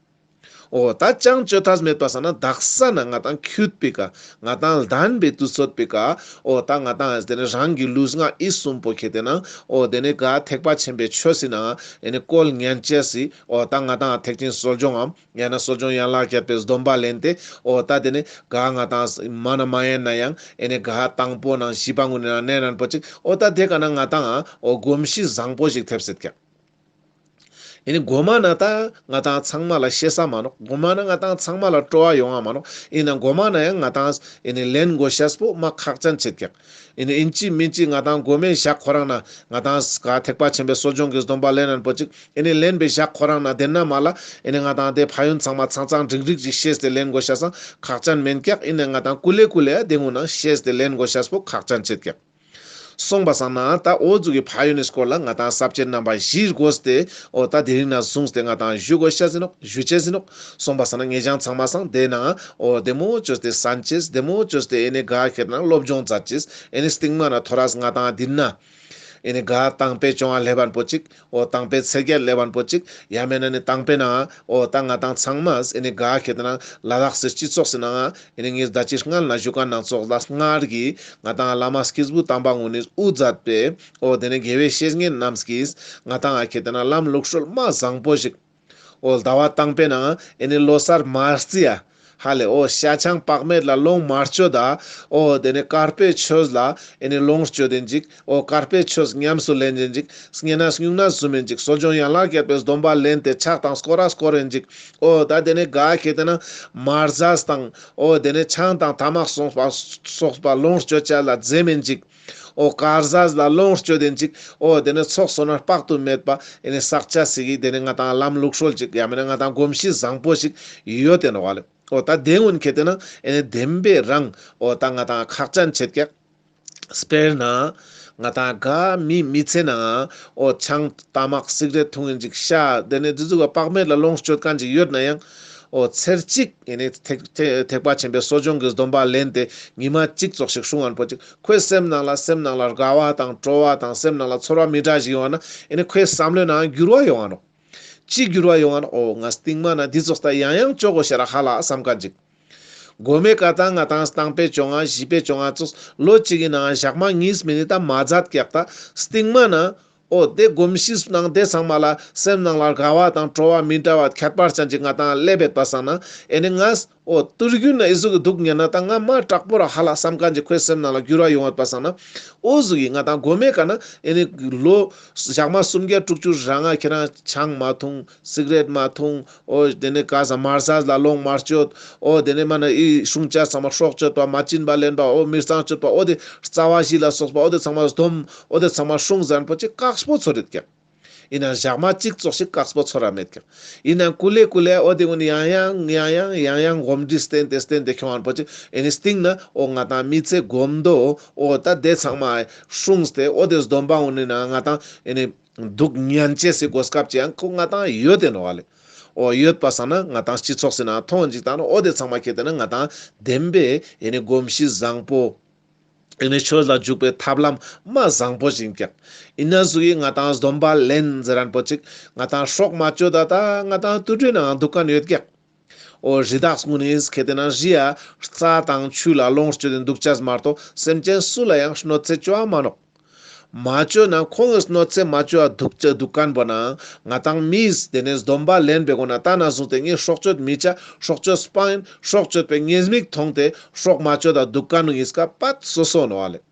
འོ་ད་ཅང་བཅོ་ཐབས་མེད་པ་སང་ན་དག་ས་ན་ང་ཏང་ཁྱུད་པའི་ཀ་ང་ཏང་ལྡན་པའི་དུས་ཚོད་པའི་ཀ་འོ་ད་ང་ཏང་དེ་ནི་རང་གི་ལུས་ངག་ཡིད་གསུམ་པོ་ཁེ་ཏེ་ན་འོ་དེ་ནི་ག་ཐེག་པ་ཆེན་པོའི་ཆོས་སི་ནང་ཨེ་ནི་བཀོལ་ཉན་ཆ་སི་འོ་ད་ང་ཏང་ཐེག་ཆེན་གསོ་སྦྱོང་ངམ་ཡང་ན་གསོ་སྦྱོང་ཡན་ལག་བརྒྱད་པའི་སྡོམ་པ་ལེན་ཏེ་འོ་ད་དེ་ནི་ག་ང་ཏང་མ་ན་མ་ཡན་ན་ཡང་ཨེ་ནི་ག་དང་པོ་ནང་བཞི་པ་ངུ་ནི་ན་ནན་རན་པོ་ཅིག་འོ་ད་དེ་ཀ་ན་ང་ཏང་འོ་གོམས་གཤིས་བཟང་པོ་ཞིག་ཐེབས་སྲིད་ཀྱག་ཨེ་ནི་གོ་མ་ན་ད་ང་ཏང་ཚང་མ་ལ་ཤེས་ས་མ་ནོག་གོ་མ་ན་ང་ཏང་ཚང་མ་ལ་སྤྲོ་བ་ཡོང་ང་མ་ནོག་ཨིན་ན་གོ་མ་ན་ཡང་ང་ཏང་ཨེ་ནི་ལེན་དགོས་ཤེས་པོ་མ་ཁག་ཅན་ཆེད་ཀྱག་ཨེ་ནི་ཨིན་ཅི་མིན་ཅི་ང་ཏང་གོ་མའི་ཞག་ཁོ་རང་ན་ང་ཏང་ག་ཐེག་པ་ཆེན་པོའི་གསོ་སྦྱོང་གི་སྡོམ་པ་ལེན་ནན་པོ་ཅིག་ཨེ་ནི་ལེན་པའི་ཞག་ཁོ་རང་ན་དེ་ན་མ་ལ་ཨེ་ནི་ང་ཏང་དེ་ཕན་ཡོན་ཚང་མ་ཚང་ཚང་འགྲིག་འགྲིག་ཅིག་ཤེས་ཏེ་ལེན་དགོས་ཤེས་སང་ཁག་ཅན་མེན་ཀྱག་ཨིན་ན་ང་ཏང་ཀུ་ལེ་ཀུ་ལེ་ཡ་དེ་ངུ་ན་ཤེས་ཏེ་ལེན་དགོས་ཤེས་པོ་ཁག་ཅན་ཆེད་ཀྱག་སོང་པ་སང་ན་ད་འོ་ཟུག་གི་ཕན་ཡོན་ནི་སྐོར་ལ་ང་ཏང་ས་བཅད་རྣམ་པ་བཞི་བགོས་ཏེ་འོ་ད་དེ་རིང་ན་བཟུང་སྟེ་ང་ཏང་ཞུ་དགོས་ཤེས་ཨིན་ནོག་ཞུ་ཆེས་ཨིན་ནོག་སོང་པ་སང་ན་ངེད་ཅག་ཚང་མ་སང་དེ་ན་འོ་དེ་མོ་བཅོས་ཏེ་གསན་ཆེས་དེ་མོ་བཅོས་ཏེ་ཨེ་ནི་ག་ཁེ་ཏེ་ན་སློབ་སྦྱོང་མཛད་ཆེས་ཨེ་ནི་སྟིང་མ་ན་ཐོ་རས་ང་ཏང་དེ་ན་ཨེ་ནི་ག་དང་པོའི་བཅོ་ལྔ་ལེབ་བན་པོ་ཅིག་འོ་དང་པོའི་ཚེས་བརྒྱད་ལེབ་བན་པོ་ཅིག་ཡང་མེན་ན་ནི་དང་པོའི་ནང་འོ་ད་ང་ཏང་ཚང་མས་ཨེ་ནི་ག་ཁེ་ཏེ་ན་ལ་དྭགས་སི་སྤྱི་ཚོགས་སི་ནང་ཨེ་ནི་ངས་ད་ཅི་སྔར་ན་ཞུ་མཁན་ནང་ཚོགས་ལ་སྔར་གྱི་ང་ཏང་བླ་མ་སྐྱེས་བུ་དམ་པ་ངུ་ནི་དབུ་མཛད་པའི་འོ་དེ་ནི་དགེ་བའི་བཤེས་གཉེན་རྣམས་ཀྱིས་ང་ཏང་ཨ་ཁེ་ཏེ་ན་ལམ་ལུགས་སྲོལ་མ་བཟང་པོ་ཞིག་འོ་ཟླ་བ་དང་པོའི་ནང་ཨེ་ནི་ལོ་གསར་མ་རྩི་ཡ། ཧ་ལེ་འོ་ཤ་ཆང་བག་མེད་ལ་ལོངས་མ་སྤྱོད་ད། འོ་དེ་ནི་དཀར་པོའི་ཆོས་ལ་ཨེ་ནི་ལོངས་སྤྱོད་དེན་ཅིག་འོ་དཀར་པོའི་ཆོས་ཉམས་སུ་ལེན་དེན་ཅིག་བསྙེན་གནས་སྨྱུང་གནས་བཟུམ་ཨིན་ཅིག་གསོ་སྦྱོང་ཡན་ལག་བརྒྱད་པའི་སྡོམ་པ་ལེན་ཏེ་ཕྱག་དང་སྐོར་ར་སྐོར་ཨིན་ཅིག་འོ་ད་དེ་ནི་ག་ཁེ་ཏེ་ན་མར་ཟས་དང་འོ་དེ་ནི་ཆང་དང་ཐ་མག་སོགས་པ་སོགས་པ་ལོངས་སྤྱོད་ཅ་ལ་འཛེམ་ཨིན་ཅིག་འོ་དཀར་ཟས་ལ་ལོངས་སྤྱོད་དེན་ཅིག་འོ་དེ་ནི་ཚོགས་བསོད་ནམས་དཔག་ཏུ་མེད་པ་ཨེ་ནི་བསགས་ཅ་སི་གི་དེ་ནི་ང་ཏང་ལམ་ལུགས་སྲོལ་ཅིག་ཡང་མེན་ན་ང་ཏང་གོམས་གཤིས་བཟང་པོ་ཞིག་ཡོད་དེ་ནོག་ལེ། འོ་ད་དེ་གུན་ཁེ་ཏེ་ན་ཨེ་ནི་བདེན་པའི་རང་འོ་ད་ང་ཏང་ཁག་ཅན་ཆེད་ཀྱག། དཔེར་ན་ང་ཏང་ག་མི་མི་ཚེ་ནང་འོ་ཆང་ཏ་མག་སིག་རེཊ་འཐུང་ཡིན་ཅིག་ཤ་དེ་ནས་དེ་ཟུག་ག་བག་མེད་ལ་ལོངས་སྤྱོད་མཁན་ཅིག་ཡོད་ན་ཡང་འོ་ཚེར་གཅིག་ཨེ་ནི་ཐེག་ཐེག་ཐེག་པ་ཆེན་པོའི་གསོ་སྦྱོང་གི་སྡོམ་པ་ལེན་ཏེ་ཉི་མ་གཅིག་ཙོགས་ཤིག་སྲུང་ངན་པོ་ཅིག་ཁོའི་སེམས་ནང་ལ་སེམས་ནང་ལ་དགའ་བ་དང་སྤྲོ་བ་དང་སེམས་ནང་ལ་ཚོར་བ་མི་འདྲ་ཞིག་ཡོང་བ་ན་ཨེ་ནི་ཁོའི་བསམ་བློའི་ནང་འགྱུར་བ་ཡོང་ང་ནོག། ཅི་འགྱུར་བ་ཡོང་ང་ནོག། འོ་ང་སྟིང་མ་ན་འདི་ཙོགས་ད་ཡང་ཡང་ཅོ་གོ་ཤ་ར་ཧ་ལ་བསམ་མཁན་ཅིག། གོ་མའི་ཀ་ཏང་ང་ཏང་སྟངས་པའི་བཅོ་ལྔ་བཞི་པའི་བཅོ་ལྔ་ཙོགས་ལོ་གཅིག་གི་ནང་ཞག་མ་གཉིས་མི་ནི་ད་མ་ཛད་ཀྱག། ད་སྟིང་མ་ན་འོ་དེ་གོམས་གཤིས་ནང་དེ་ཚང་མ་ལ་སེམས་ནང་ལ་དགའ་བ་དང་སྤྲོ་བ་མི་འདྲ་བ་ཁྱད་པར་ཅན་ཅིག་ང་ཏང་སླེབས་པ་སང་ན་ཨེ་ནི་ངས་འོ་དུས་རྒྱུན་ན་ཨི་ཟུག་གི་འདུག་ཉན་ན་ད་ང་མ་དྲག་པོ་ར་ཧ་ལ་བསམ་མཁན་ཅིག་ཁོའི་སེམས་ནང་ལ་འགྱུར་བ་ཡོང་བ་སང་ན་འོ་ཟུག་གི་ང་ཏང་གོ་མའི་ཀ་ན་ཨེ་ནི་ལོ་ཞག་མ་སུམ་བརྒྱ་དྲུག་ཅུ་རང་ང་ཁྱེད་རང་ཆང་མ་འཐུང་། སིག་རེཊ་མ་འཐུང་། འོ་དེ་ནས་ག་ས་མར་ཟས་ལ་ལོངས་མ་སྤྱོད། འོ་དེ་ནས་མ་ན་ཨི་སྲུང་བྱ་ཚང་མ་སྲོག་གཅོད་པ་མ་བྱིན་པ་ལེན་པ་འོ་མི་གཙང་སྤྱོད་པ་འོ་དེ་རྩ་བ་བཞི་ལ་སོགས་པ་འོ་དེ་ཚང་མ་སྡོམ་འོ་དེ་ཚང་མ་སྲུང་ཟེར་མཁན་པོ་ཅིག་དཀགས་པོ་ཚོར་རེད་ཀྱག། ཡིན་ན་ཞག་མ་གཅིག་ཙོགས་ཤིག་དཀགས་པོ་ཚོར་ར་མེད་ཀྱག། ཡིན་ན་ཀུ་ལེ་ཀུ་ལེ་འོ་དེ་ཀུན་ཡང་ཡང་ཡང་ཡང་ཡང་ཡང་གོམས་འདྲིས་བསྟེན་ཏེ་བསྟེན་ཏེ་ཁྱོང་མཁན་པོ་ཅིག་ཨེ་ནི་སྟིང་ན་འོ་ང་ཏང་མི་ཚེ་གོམ་དོ་འོ་ད་དེ་ཚང་མ་སྲུང་སྟེ་འོ་དེ་སྡོམ་པ་འོ་ནི་ན་ང་ཏང་ཨེ་ནི་འདུག་ཉན་ཅེས་སི་གོ་སྐབས་ཅིག་ཡང་ཁོ་ང་ཏང་ཡོད་དེ་ནོག་ལེ། འོ་ཡོད་པ་སང་ན་ང་ཏང་སྤྱི་ཚོགས་སི་ནང་མཐོང་ཅིག་ད་ན་འོ་དེ་ཚང་མ་ཁྱེད་དེ་ན་ང་ཏང་བདེན་པའི་ཨེ་ནི་གོམས་གཤིས་བཟང་པོ་ཨེ་ནི་ཆོས་ལ་འཇུག་པའི་ཐབས་ལམ་མ་བཟང་པོ་ཞིག་ཀྱག། ཡིན་ན་ཟུག་གི་ང་ཏང་སྡོམ་པ་ལེན་ཟེར་མཁན་པོ་ཅིག་ང་ཏང་སྲོག་མ་གཅོད་ད་ད་ང་ཏང་དུད་འགྲོའི་ནང་འདུག་མཁན་ཡོད་ཀྱག། འོ་རི་དྭགས་ཀུན་ནི་ཁེ་ཏེ་ན་རི་ཡ་རྩྭ་དང་ཆུ་ལ་ལོངས་སྤྱོད་དེ་འདུག་ཅེས་མ་གཏོགས་སེམས་ཅན་སུ་ལ་ཡང་གནོད་འཚེ་ཅོ་བ་མ་ནོག། མ་ཅོ་ན་ཁོང་གི་གནོད་འཚེ་མ་ཅོ་བ་འདུག་ཅེས་འདུག་མཁན་པོ་ན་ང་ཏང་མིས་དེ་ནས་སྡོམ་པ་ལེན་པའི་སྒོ་ན་ད་ན་བཟུང་སྟེ་ངས་སྲོག་གཅོད་མི་བྱ། སྲོག་གཅོད་སྤང་ཡིན། སྲོག་གཅོད་པའི་ཉེས་དམིགས་མཐོང་སྟེ་སྲོག་མ་གཅོད་ད་འདུག་མཁན་ནི་ངིས་ཀ་པད་སོ་སོ་ནོག་ལེ།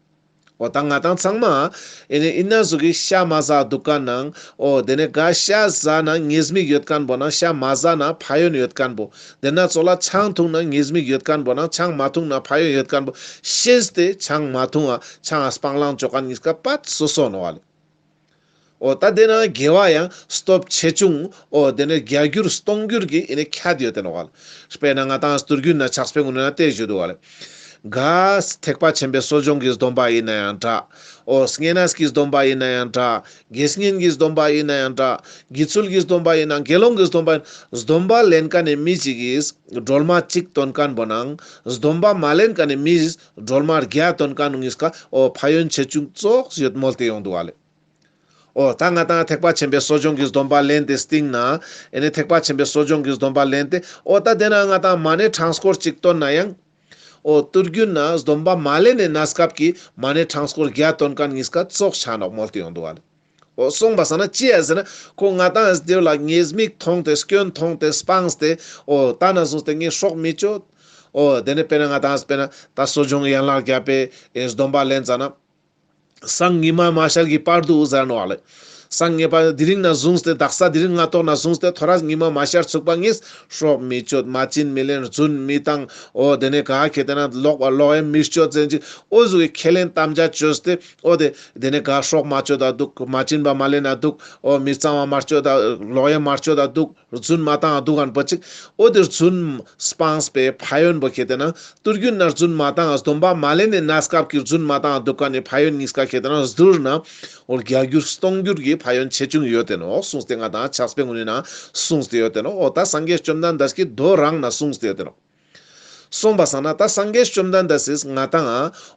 འོ་ད་ང་ཏང་ཚང་མ་ཨེ་ནི་ཨིན་ན་ཟུག་གི་ཤ་མ་ཟ་འདུག་མཁན་ནང་འོ་དེ་ནས་ག་ཤ་ཟ་ན་ཉེས་དམིགས་ཡོད་མཁན་པོ་ན་ཤ་མ་ཟ་ན་ཕན་ཡོན་ཡོད་མཁན་པོ། དེ་ན་ཙོགས་ལ་ཆང་འཐུང་ན་ཉེས་དམིགས་ཡོད་མཁན་པོ་ན་ཆང་མ་འཐུང་ན་ཕན་ཡོན་ཡོད་མཁན་པོ་ཤེས་ཏེ་ཆང་མ་འཐུང་ང་ཆང་ང་སྤང་བླང་ཅོ་མཁན་ཉིས་ཀ་པད་སོ་སོ་ནོག་ལེ། འོ་ད་དེ་ན་དགེ་བ་ཡང་སྟོབས་ཆེ་ཆུང་འོ་དེ་ནས་བརྒྱ་འགྱུར་སྟོང་འགྱུར་གྱི་ཨེ་ནི་ཁྱད་ཡོད་དེ་ནོག་ལེ། དཔེར་ན་ང་ཏང་སྟོད་རྒྱུན་ན་ཆགས་པའི་ངོས་ནས་ན་དེ་ཞུ་འདུག་ལེ། ག་ཐེག་པ་ཆེན་པོའི་གསོ་སྦྱོང་གི་སྡོམ་པ་ཡིན་ན་ཡང་འདྲ། འོ་བསྙེན་གནས་ཀྱི་སྡོམ་པ་ཡིན་ན་ཡང་འདྲ། དགེ་བསྙེན་གྱི་སྡོམ་པ་ཡིན་ན་ཡང་འདྲ། དགེ་ཚུལ་གྱི་སྡོམ་པ་ཡིན་ན་དགེ་སློང་གི་སྡོམ་པ་ཡིན། སྡོམ་པ་ལེན་མཁན་ནི་མི་གཅིག་གིས་སྒྲོལ་མ་གཅིག་འདོན་མཁན་པོ་ནང་སྡོམ་པ་མ་ལེན་མཁན་ནི་མིས་སྒྲོལ་མ་བརྒྱ་འདོན་མཁན་ནི་ངིས་ཀ་འོ་ཕན་ཡོན་ཆེ་ཆུང་ཙོགས་ཡོད་མོལ་ཏེ་ཡོང་འདུག་ལེ། འོ་ད་ང་ཏང་ཐེག་པ་ཆེན་པོའི་གསོ་སྦྱོང་གི་སྡོམ་པ་ལེན་ཏེ་སྟིང་ན་ཨེ་ནི་ཐེག་པ་ཆེན་པོའི་གསོ་སྦྱོང་གི་སྡོམ་པ་ལེན་ཏེ་འོ་ད་དེ་ན་ང་ཏང་མ་ཎི་གྲངས་སྐོར་གཅིག་འདོན་ན་ཡང་འོ་དུས་རྒྱུན་ན་སྡོམ་པ་མ་ལེན་ནི་གནས་སྐབས་ཀྱི་མ་ཎི་གྲངས་སྐོར་བརྒྱ་འདོན་མཁན་ཉིས་ཀ་ཙོགས་ཆ་ནོག་མོལ་ཏེ་ཡོང་འདུག་ལེ། འོ་སོང་པ་སང་ན་ཅི་ཡ་ཟེར་ན་ཁོ་ང་ཏང་དེ་ལ་ཉེས་དམིགས་མཐོང་སྟེ་སྐྱོན་མཐོང་སྟེ་སྤངས་ཏེ་འོ་ད་ན་བཟུང་སྟེ་ངས་སྲོག་མི་གཅོད། འོ་དེ་ནས་དཔེར་ན་ང་ཏང་དཔེར་ན་ད་གསོ་སྦྱོང་ཡན་ལག་བརྒྱད་པའི་ཨེ་སྡོམ་པ་ལེན་ཙ་ན། སང་ཉི་མ་མ་ཤར་གྱི་བར་དུ་ཟེར་ནོག་ལེ། སང་ཉི་མ་དེ་རིང་ན་བཟུང་སྟེ་དག་ས་དེ་རིང་སྔ་ཐོག་ན་བཟུང་སྟེ་ཐོ་རས་ཉི་མ་མ་ཤར་ཚུག་པ་ངས་སྲོག་མི་གཅོད། མ་བྱིན་མི་ལེན། རྫུན་མི་བཏང་། འོ་དེ་ནས་ག་ཁེ་ཏེ་ན་ལོག་པ་ལོག་གཡེམ་མི་སྤྱོད་ཟེར་ཅིག་འོ་ཟུག་གི་ཁས་ལེན་དམ་བཅའ་བཅོས་ཏེ་འོ་དེ་དེ་ནས་ག་སྲོག་མ་གཅོད་ད་འདུག། མ་བྱིན་པ་མ་ལེན་ན་འདུག། འོ་མི་གཙང་བ་མ་སྤྱོད་ད་ལོག་གཡེམ་མ་སྤྱོད་ད་འདུག། རྫུན་མ་བཏང་འདུག་མཁན་པོ་ཅིག། འོ་དེ་རྫུན་སྤངས་པའི་ཕན་ཡོན་པོ་ཁེ་ཏེ་ན་དུས་རྒྱུན་ན་རྫུན་མ་བཏང་སྡོམ་པ་མ་ལེན་ནི་གནས་སྐབས་ཀྱི་རྫུན་མ་བཏང་འདུག་མཁན་ནི་ཕན་ཡོན་ཉིས་ཀ་ཁེ་ཏེ་ན་བསྡུར་ན་འོ་བརྒྱ་འགྱུར་སྟོང་འགྱུར་གྱི་ཕན་ཡོན་ཆེ་ཆུང་ཡོད་དེ་ནོག་གསུངས་ཏེ་ང་ཏང་ཕྱག་དཔེ་ངོ་ནི་ན་གསུངས་ཏེ་ཡོད་དེ་ནོག། འོ་ད་སངས་རྒྱས་བཅོམ་ལྡན་འདས་ཀྱི་མདོ་རང་ན་གསུངས་ཏེ་ཡོད་དེ་ནོག། སོང་པ་སང་ན་ད་སངས་རྒྱས་བཅོམ་ལྡན་འདས་སིས་ང་ཏང་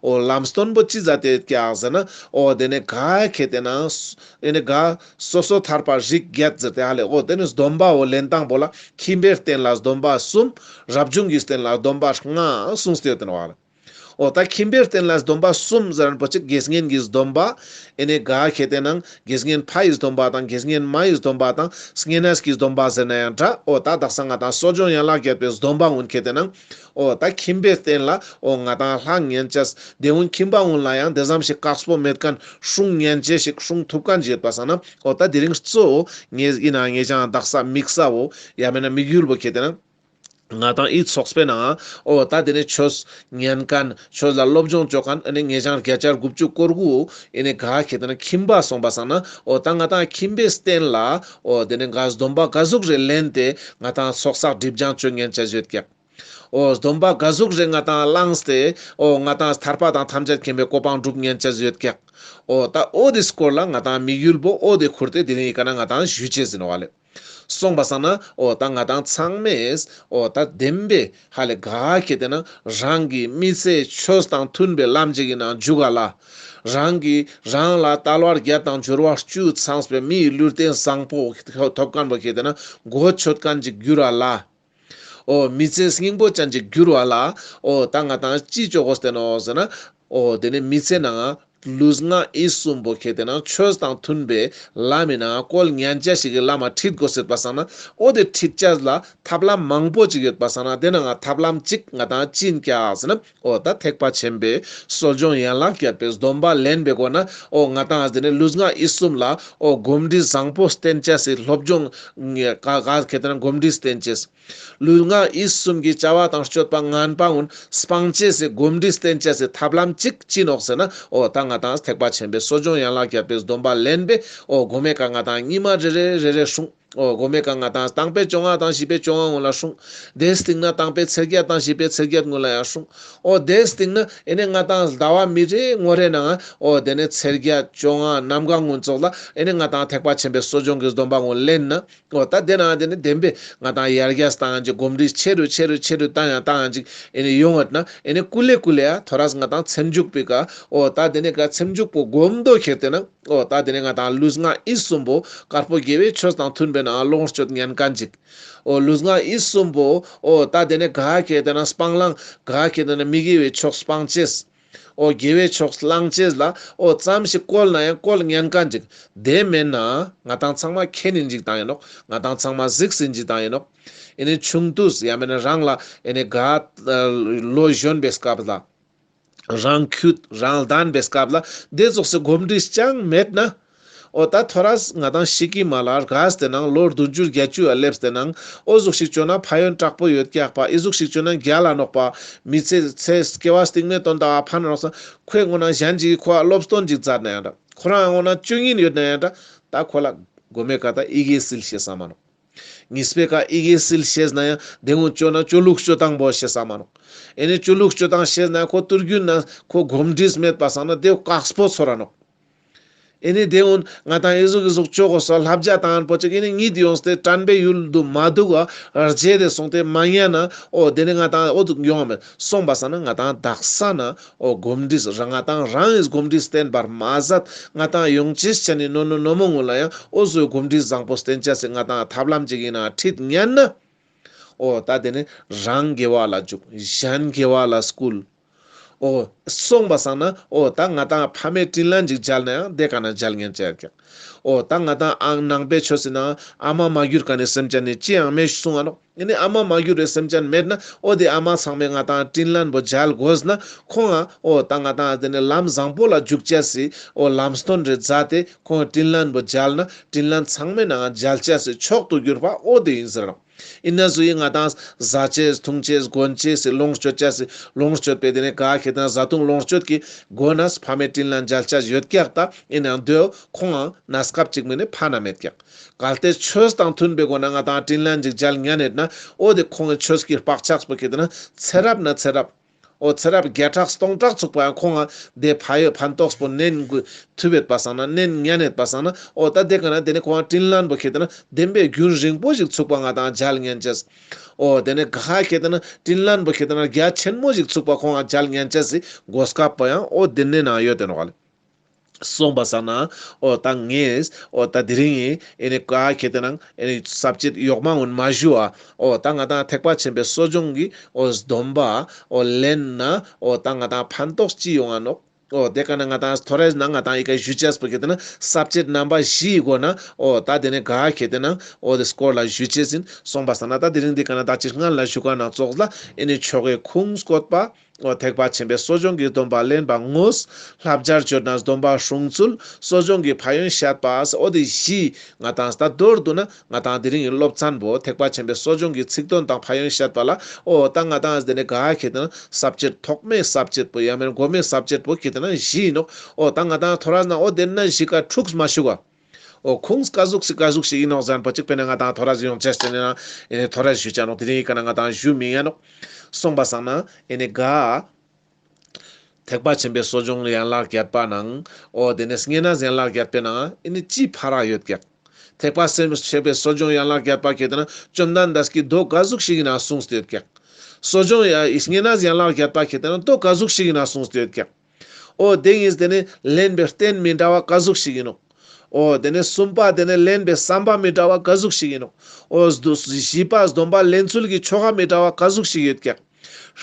འོ་ལམ་སྟོན་པོ་ཅི་མཛད་དེ་ཡོད་ཀྱག་ཟེར་ན་འོ་དེ་ནས་ག་ཁེ་ཏེ་ན་ཨེ་ནི་ག་སོ་སོ་ཐར་པ་རིགས་བརྒྱད་ཟེར་ཏེ་ཧ་ལེ། འོ་དེ་ནི་སྡོམ་པ་འོ་ལེན་སྟངས་པོ་ལ་ཁྱིམ་པའི་རྟེན་ལ་སྡོམ་པ་གསུམ། རབ་བྱུང་གི་རྟེན་ལ་སྡོམ་པ་ལྔ་གསུངས་ཏེ་ཡོད་དེ་ནོག་ལེ། འོ་ད་ཁྱིམ་པའི་རྟེན་ལ་སྡོམ་པ་གསུམ་ཟེར་མཁན་པོ་ཅིག་དགེ་བསྙེན་གྱི་སྡོམ་པ། ཨེ་ནི་ག་ཁེ་ཏེ་ན་དགེ་བསྙེན་ཕ་ཡི་སྡོམ་པ་དང་དགེ་བསྙེན་མ་ཡི་སྡོམ་པ་དང་བསྙེན་གནས་ཀྱི་སྡོམ་པ་ཟེར་ན་ཡང་འདྲ། འོ་ད་དག་ས་ང་ཏང་གསོ་སྦྱོང་ཡན་ལག་བརྒྱད་པའི་སྡོམ་པ་གུན་ཁེ་ཏེ་ན་འོ་ད་ཁྱིམ་པའི་རྟེན་ལ་འོ་ང་ཏང་ལྷང་ཉན་ཅེས། དེ་གུན་ཁྱིམ་པ་གུན་ལ་ཡང་དེ་ཙམ་ཞིག་དཀགས་པོ་མེད་མཁན་སྲུང་ཉན་ཅེས་ཞིག་སྲུང་ཐུབ་མཁན་ཞིག་ཡོད་པ་སང་ན་འོ་ད་དེ་རིང་གཙོ་བོ་ངས་ཡིན་ན་ངེད་ཅག་དག་ས་དམིགས་ས་བོ་ཡང་མེད་ན་དམིགས་ཡུལ་བོ་ཁེ་ཏེ་ན་ང་ཏང་ཨི་ཚོགས་པའི་ནང་འོ་ད་དེ་ནས་ཆོས་ཉན་མཁན་ཆོས་ལ་སློབ་སྦྱོང་བཅོ་མཁན་ཨ་ནི་ངེད་ཅག་བརྒྱ་ཆ་དགུ་བཅུ་གོ་དགུ་ཨེ་ནི་ག་ཁེ་ཏེ་ན་ཁྱིམ་པ་སོང་པ་སང་ན་འོ་ད་ང་ཏང་ཁྱིམ་པའི་རྟེན་ལ་འོ་དེ་ནས་ག་སྡོམ་པ་ག་ཟུག་རེ་ལེན་ཏེ་ང་ཏང་ཚོགས་བསགས་སྒྲིབ་སྦྱང་བཅོ་ཉན་ཅེས་ཡོད་ཀྱག། འོ་སྡོམ་པ་ག་ཟུག་རེ་ང་ཏང་བླངས་ཏེ་འོ་ང་ཏང་ཐར་པ་དང་ཐམས་ཅད་མཁྱེན་པའི་གོ་འཕང་སྒྲུབ་ཉན་ཅེས་ཡོད་ཀྱག། འོ་ད་འོ་དེ་སྐོར་ལ་ང་ཏང་དམིགས་ཡུལ་པོ་འོ་དེ་ཁུར་ཏེ་དེ་རིང་ཡི་ཀ་ན་ང་ཏང་ཞུ་ཅེས་ཡིན་ནོག་ལེ། སོང་པ་སང་ན་འོ་ད་ང་ཏང་ཚང་མས་འོ་ད་བདེན་པའི་ཧ་ལེ་ག་ཁེ་ཏེ་ན་རང་གི་མི་ཚེ་ཆོས་དང་མཐུན་པའི་ལམ་ཅིག་གི་ནང་འཇུག་ག་ལ། རང་གི་རང་ལ་དལ་བ་བརྒྱད་དང་འབྱོར་བ་བཅུ་ཚང་བའི་མིའི་ལུས་རྟེན་བཟང་པོ་ཐོབ་མཁན་པོ་ཁེ་ཏེ་ན་གོ་ཆོད་མཁན་ཅིག་འགྱུར་ར་ལ། འོ་མི་ཚེ་སྙིང་པོ་ཅན་ཅིག་འགྱུར་བ་ལ། འོ་ད་ང་ཏང་ཅི་ཅོ་དགོས་ཏེ་ནོག་ཟེར་ན། འོ་དེ་ནི་མི་ཚེ་ནང་ལུས་ངག་ཡིད་གསུམ་པོ་ཁེ་ཏེ་ན་ཆོས་དང་མཐུན་པའི་ལམ་མི་ནང་བཀོལ་ཉན་ཅེས་ཤིག་གི་ལམ་མ་ཁྲིད་དགོས་ཟེར་པ་སང་ན། འོ་དེ་ཁྲིད་ཅེས་ལ་ཐབས་ལམ་མང་པོ་ཅིག་ཡོད་པ་སང་ན། དེ་ནང་ཐབས་ལམ་ཅིག་ང་ཏང་ཅི་ཡིན་ཀྱག་ཟེར་ན། འོ་ད་ཐེག་པ་ཆེན་པོའི་གསོ་སྦྱོང་ཡན་ལག་བརྒྱད་པའི་སྡོམ་པ་ལེན་པའི་སྒོ་ན། འོ་ང་ཏང་དེ་ནི་ལུས་ངག་ཡིད་གསུམ་ལ་འོ་གོམས་འདྲིས་བཟང་པོ་བསྟེན་ཅེས་སི་སློབ་སྦྱོང་ག་ག་ཁེ་ཏེ་ན་གོམས་འདྲིས་བསྟེན་ཅེས། ལུས་ངག་ཡིད་གསུམ་གྱི་བྱ་བ་དང་སྤྱོད་པ་ངན་པ་ཀུན་སྤང་ཅེས་སི་གོམས་འདྲིས་བསྟེན་ཅེས་སི་ཐབས་ལམ་ཅིག་ཅི་ནོག་ཟེར་ན། འོ་ད་ང་ཏང་ཐེག་པ་ཆེན་པོའི་གསོ་སྦྱོང་ཡན་ལག་བརྒྱད་པའི་སྡོམ་པ་ལེན་པའི་འོ་གོ་མའི་ཀ་ང་ཏང་ཉི་མ་རེ་རེ་རེ་རེ་སྲུང་། འོ་གོ་མའི་ཀ་ང་ཏང་དང་པོའི་བཅོ་ལྔ་དང་བཞི་པའི་བཅོ་ལྔ་ཀུན་ལ་སྲུང་། དེའི་སྟིང་ན་དང་པོའི་ཚེས་བརྒྱད་དང་བཞི་པའི་ཚེས་བརྒྱད་ཀུན་ལ་ཡང་སྲུང་། འོ་དེའི་སྟིང་ན་ཨེ་ནི་ང་ཏང་ཟླ་བ་མི་རེ་ངོ་རེ་ནང་འོ་དེ་ནི་ཚེས་བརྒྱད་བཅོ་ལྔ་གནམ་གང་ཀུན་ཙོགས་ལ་ཨེ་ནི་ང་ཏང་ཐེག་པ་ཆེན་པོའི་གསོ་སྦྱོང་གི་སྡོམ་པ་ཀུན་ལེན་ན། འོ་ད་དེ་ན་དེ་ནི་བདེན་པའི་ང་ཏང་ཡར་རྒྱས་བཏང་ཅིག་གོམས་འདྲིས་ཆེ་རུ་ཆེ་རུ་ཆེ་རུ་བཏང་ཡང་བཏང་ཡང་ཅིག་ཨེ་ནི་ཡོང་བ་ན། ཨེ་ནི་ཀུ་ལེ་ཀུ་ལེ་ཡ་ཐོ་རས་ང་ཏང་ཚེ་མཇུག་པའི་ཀ་འོ་ད་དེ་ནི་ཀ་ཚེ་མཇུག་པོ་གོམས་དོ་ཁེ་ཏེ་ན། འོ་ད་དེ་ནི་ང་ཏང་ལུས་ངག་ཡིད་གསུམ་པོ་དཀར་པོ་དགེ་བའི་ཆོས་དང་མཐུན་པའི་ནང་ལོངས་སྤྱོད་ཉན་མཁན་ཅིག། འོ་ལུས་ངག་ཡིད་གསུམ་པོ་འོ་ད་དེ་ནི་ག་ཁེ་ཏེ་ན་སྤང་བླང་ག་ཁེ་ཏེ་ན་མི་དགེ་བའི་ཕྱོགས་སྤང་ཅེས། འོ་དགེ་བའི་ཕྱོགས་བླང་ཅེས་ལ་འོ་ཙམ་ཞིག་བཀོལ་ན་ཡང་བཀོལ་ཉན་མཁན་ཅིག། དེ་མེད་ན་ང་ཏང་ཚང་མ་མཁྱེན་ཡིན་ཅིག་བཏང་ཡིན་ནོག། ང་ཏང་ཚང་མ་གཟིགས་ཡིན་ཅིག་བཏང་ཡིན་ནོག། ཨེ་ནི་ཆུང་དུས་ཡང་མེད་ན་རང་ལ་ཨེ་ནི་ག་ལོ་གཞོན་པའི་སྐབས་ལ། རང་ཁྱུད་རང་ལྡན་པའི་སྐབས་ལ་དེ་ཙོགས་སི་གོམས་འདྲིས་ཅང་མེད་ན། འོ་ད་ཐོ་རས་ང་ཏང་ཤི་ཀི་མ་ལ་རྒས་ཏེ་ནང་ལོ་བདུན་ཅུ་བརྒྱད་ཅུ་ཡ་སླེབས་ཏེ་ནང་འོ་ཟུག་ཞིག་བཅོ་ན་ཕན་ཡོན་དྲག་པོ་ཡོད་ཀྱག་པ། ཨི་ཟུག་ཞིག་བཅོ་ན་རྒྱལ་ལ་ནོག་པ། མི་ཚེ་ཚེ་སྐྱེ་བ་སྟིང་མའི་དོན་དག་ཕན་ནོག་ས། ཁོའི་ངོ་ན་གཞན་ཅིག་གི་ཁོ་ཨ་སློབ་སྟོན་ཅིག་མཛད་ན་ཡང་འདྲ། ཁོ་རང་ངོ་ན་བཅོ་ཉིན་ཡོད་ན་ཡང་འདྲ། ད་ཁོ་ལ་གོ་མའི་ཀ་ད་ཨི་གེ་སིལ་ཤེས་ས་མ་ནོག། གཉིས་པའི་ཀ་ཨི་གེ་སིལ་ཤེས་ན་ཡང་དེ་ངོ་བཅོ་ན་བཅོ་ལུགས་བཅོ་སྟངས་པོ་ཤེས་ས་མ་ནོག། ཨེ་ནི་བཅོ་ལུགས་བཅོ་སྟངས་ཤེས་ན་ཁོ་ཏུར་རྒྱུན་ན་ཁོ་གོམས་འདྲིས་མེད་པ་སང་ན་དེ་བཀག་སྤོ་ཚོར་ར་ནོག། ཨེ་ནི་དེ་འུན་ང་ཏང་ཨི་ཟུག་ཨི་ཟུག་བཅོ་དགོས་སོ་བསླབ་བྱ་བཏང་པོ་ཅིག་ཨེ་ནི་གཉིད་ཡོངས་ཏེ་དྲན་པའི་ཡུལ་དུ་མ་འདུག་ག་རྗེས་དེ་སོང་སྟེ་མ་ཉན་ན་འོ་དེ་ནི་ང་ཏང་འོ་འདུག་ཡོང་བ་མེད། སོང་པ་སང་ན་ང་ཏང་དག་ས་ན་འོ་གོམས་འདྲིས་རང་ང་ཏང་རང་ཨིས་གོམས་འདྲིས་བསྟེན་པར་མ་ཟད་ང་ཏང་ཡོང་ཅེས་ཆ་ནི་ནོ་ནོ་ནོ་མོ་ངུ་ལ་ཡང་འོ་ཟོའི་གོམས་འདྲིས་བཟང་པོ་བསྟེན་ཅེས་སི་ང་ཏང་ཐབས་ལམ་ཅིག་ཡིན་ན་ཁྲིད་ཉན་ན། འོ་ད་དེ་ནི་རང་དགེ་བ་ལ་འཇུག། གཞན་དགེ་བ་ལ་བསྐུལ། འོ་སོང་པ་སང་ན་འོ་ད་ང་ཏང་ཕ་མའི་དྲིན་ལན་ཅིག་འཇལ་ན་ཡང་དེ་ཀ་ན་འཇལ་ཉན་ཅེས་ཀྱང་། འོ་ད་ང་ཏང་ཨང་ནང་པའི་ཆོས་སི་ནང་ཨ་མ་མ་གྱུར་མཁན་ནི་སེམས་ཅན་ནི་ཅི་ཡང་མེད་གསུང་ང་ནོག། ཨེ་ནི་ཨ་མ་མ་གྱུར་བའི་སེམས་ཅན་མེད་ན་འོ་དེ་ཨ་མ་ཚང་མས་ང་ཏང་དྲིན་ལན་པོ་འཇལ་དགོས་ན་ཁོང་ང་འོ་ད་ང་ཏང་དེ་ནི་ལམ་བཟང་པོ་ལ་འཇུག་ཅེས་སི་འོ་ལམ་སྟོན་རེ་མཛད་དེ་ཁོང་དྲིན་ལན་པོ་འཇལ་ན་དྲིན་ལན་ཚང་མའི་ནང་འཇལ་ཅེས་སི་མཆོག་ཏུ་གྱུར་པ་འོ་དེ་ཡིན་ཟེར་རོ། ཨིན་ན་ཟུ་ཡི་ང་ཏང་ཟ་ཅེས་འཐུང་ཅེས་གོན་ཅེས་སི་ལོངས་སྤྱོད་ཅེས་སི་ལོངས་སྤྱོད་པའི་དེ་ནི་ག་ཁེ་ཏེ་ན་བཟའ་བཏུང་ལོངས་སྤྱོད་ཀྱི་སྒོ་ནས་ཕ་མའི་དྲིན་ལན་འཇལ་ཅེས་ཡོད་ཀྱག་ད། ཨིན་ནའང་དེའོ་ཁོང་ང་གནས་སྐབས་ཅིག་མིན་ནི་ཕན་ན་མེད་ཀྱག། གལ་ཏེ་ཆོས་དང་མཐུན་པའི་སྒོ་ནས་ང་ཏང་དྲིན་ལན་ཅིག་འཇལ་ཉན་ཡོད་ན་འོ་དེ་ཁོང་གི་ཆོས་ཀྱི་བག་ཆགས་པོ་ཁེ་ཏེ་ན་ཚེ་རབས་ན་ཚེ་རབས། འོ་ཚེ་རབས་བརྒྱ་ཕྲག་སྟོང་ཕྲག་ཚུགས་པ་ཡང་ཁོང་ང་དེ་ཕ་ཡོད་ཕན་ཐོགས་པོ་ནན་གུ་ཐུབ་ཡོད་པ་སང་ན་ནན་ཉན་ཡོད་པ་སང་ན་འོ་ད་དེ་ཀ་ན་དེ་ནི་ཁོང་ང་དྲིན་ལན་པོ་ཁེ་ཏེ་ན་བདེན་པའི་རྒྱུན་རིང་པོ་ཞིག་ཚུགས་པ་ང་ཏང་འཇལ་ཉན་ཅེས། འོ་དེ་ནི་ག་ཁེ་ཏེ་ན་དྲིན་ལན་པོ་ཁེ་ཏེ་ན་རྒྱ་ཆེན་མོ་ཞིག་ཚུགས་པ་ཁོང་ང་འཇལ་ཉན་ཅེས་སི་གོ་སྐབས་པོ་ཡང་འོ་དེ་ནི་ན་ཡོད་དེ་ནོག་ལེ། སོང་པ་སང་ན་འོ་ད་ངས་འོ་ད་དེ་རིང་ཡིན་ཨེ་ནི་ག་ཁེ་ཏེ་ན་ཨེ་ནི་ས་བཅད་ཡོག་མ་འོན་མ་ཞུ་བ། འོ་ད་ང་ཏང་ཐེག་པ་ཆེན་པོའི་གསོ་སྦྱོང་གི་འོ་སྡོམ་པ་འོ་ལེན་ན་འོ་ད་ང་ཏང་ཕན་ཐོགས་ཅི་ཡོང་ང་ནོག། འོ་དེ་ཀ་ན་ང་ཏང་ཐོ་རེས་ན་ང་ཏང་ཡི་གེ་ཞུ་ཅེས་པོ་ཁེ་ཏེ་ན་ས་བཅད་རྣམ་པ་བཞིའི་སྒོ་ན་འོ་ད་དེ་ནི་ག་ཁེ་ཏེ་ན་འོ་དེ་སྐོར་ལ་ཞུ་ཅེས་ཡིན། སོང་པ་སང་ན་ད་དེ་རིང་འདི་ཀ་ན་ད་ཅི་སྔན་ལ་ཞུ་ཀ་ན་ཙོགས་ལ་ཨེ་ནི་ཆོ་གའི་ཁུངས་བཀོད་པ། འོ་ཐེག་པ་ཆེན་པོའི་གསོ་སྦྱོང་གི་སྡོམ་པ་ལེན་པ་དངོས། བསླབ་བྱར་སྦྱོར་ན་སྡོམ་པ་སྲུང་ཚུལ། གསོ་སྦྱོང་གི་ཕན་ཡོན་བཤད་པ། འོ་དེ་བཞི་ང་ཏང་ད་མདོར་བསྡུ་ན་ང་ཏང་དེ་རིང་གི་སློབ་ཚན་པོ་ཐེག་པ་ཆེན་པོའི་གསོ་སྦྱོང་གི་ཚིག་དོན་དང་ཕན་ཡོན་བཤད་པ་ལ་འོ་ད་ང་ཏང་དེ་ནི་ག་ཁེ་ཏེ་ན་ས་བཅད་ཐོག་མའི་ས་བཅད་པོ་ཡང་མེན་མགོ་མའི་ས་བཅད་པོ་ཁེ་ཏེ་ན་བཞི་ཡིན་ནོག། འོ་ད་ང་ཏང་ཐོ་རེས་ན་འོ་དེ་ན་བཞི་ཀ་དྲུག་མ་ཞུ་ག། འོ་ཁོང་ཀ་ཟུག་ཞིག་ཀ་ཟུག་ཞིག་ཡིན་ནོག་ཟེར་ན་པ་ཅིག་དཔེར་ན་ང་དང་ཐོ་རས་ཡོང་ཅེས་ཏེ་ནེ་ན་ཨེ་ནེ་ཐོ་རས་ཞུ་ཅ་ནོག། དེ་རིང་ཡི་ཀ་ན་ང་དང་ཞུ་མི་ཡ་ནོག། སོང་པ་སང་ན་ཨེ་ནེ་ག་ཐེག་པ་ཆེན་པོའི་གསོ་སྦྱོང་ཡན་ལག་བརྒྱད་པ་ནང་འོ་དེ་ནེ་བསྙེན་གནས་ཡན་ལག་བརྒྱད་པའི་ནང་ཨེ་ནེ་ཅི་ཕ་རག་ཡོད་ཀྱག། ཐེག་པ་ཆེན་པོའི་གསོ་སྦྱོང་ཡན་ལག་བརྒྱད་པ་ཁྱེར་ཏེ་ན་བཅོམ་ལྡན་འདས་ཀྱི་མདོ་ཀ་ཟུག་ཞིག་ཡིན་ན་གསུངས་ཏེ་ཡོད་ཀྱག། གསོ་སྦྱོང་ཡ་བསྙེན་གནས་ཡན་ལག་བརྒྱད་པ་ཁྱེར་ཏེ་ན་མདོ་ཀ་ཟུག་ཞིག་ཡིན་ན་གསུངས་ཏེ་ཡོད་ཀྱག། འོ་དེ་ཡིན་ཏེ་ནེ་ལེན་པའི་རྟེན་མི་འདྲ་བ་ཀ་ཟུག་ཞིག་ཡིན་ནོག། འོ་དེ་ནེ་གསུམ་པ་དེ་ནེ་ལེན་པའི་བསམ་པ་མི་འདྲ་བ་ཀ་ཟུག་ཞིག་ཡིན་ནོག། འོ་བཞི་པ་སྡོམ་པ་ལེན་ཚུལ་གྱི་ཆོ་ག་མི་འདྲ་བ་ཀ་ཟུག་ཞིག་ཡོད་ཀྱག།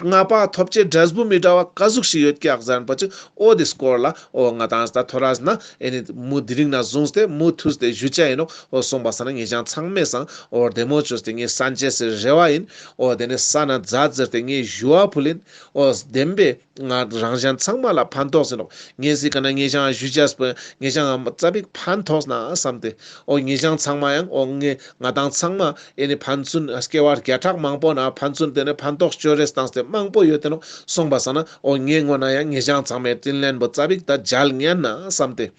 ལྔ་པ་ཐོབ་བྱའི་འབྲས་བུ་མི་འདྲ་བ་ཀ་ཟུག་ཞིག་ཡོད་ཀྱག་ཟེར་ན་པ་ཅིག། འོ་དེ་སྐོར་ལ་འོ་ང་དང་ད་ཐོ་རས་ན་ཨེ་ནེ་མུ་དེ་རིང་ན་བཟུང་སྟེ་མུ་མཐུད་དེ་ཞུ་ཅ་ཡིན་ནོག། འོ་སོང་པ་སང་ན་ངེད་ཅག་ཚང་མའི་སང་འོ་བདེ་མོ་བཅོས་ཏེ་ངས་གསན་ཅེས་སི་རེ་བ་ཡིན། འོ་དེ་ནེ་ས་ན་མཛད་ཟེར་ཏེ་ངས་ཞུ་བ་ཕུལ་ཡིན། འོ་བདེན་པའི་ང་རང་གཞན་ཚང་མ་ལ་ཕན་ཐོགས་ཡིན་ནོག། ངས་སི་ཀ་ན་ངེད་ཅག་ཞུ་ཅེས་པོ་ངེད་ཅག་ཙ་པིག་ཕན་ཐོགས་ན་བསམ་སྟེ། འོ་ངེད་ཅག་ཚང་མ་ཡང་འོ་ངེ་ང་དང་ཚང་མ་ཨེ་ནེ་ཕན་ཚུན་སྐྱེ་བ་བརྒྱ་ཕྲག་མང་པོ་ན་ཕན་ཚུན་དེ་ནེ་ཕན་ཐོགས་ཅོ་རེས་བཏང་སྟེ་མང་པོ་ཡོད་དེ་ནོག། སོང་པ་སང་ན་འོ་ངའི་ངོས་ན་ཡང་ངེད་ཅག་ཚང་མའི་དྲིན་ལན་པོ་ཙ་པིག་ད་འཇལ་ཉན་ན་བསམ་སྟེ།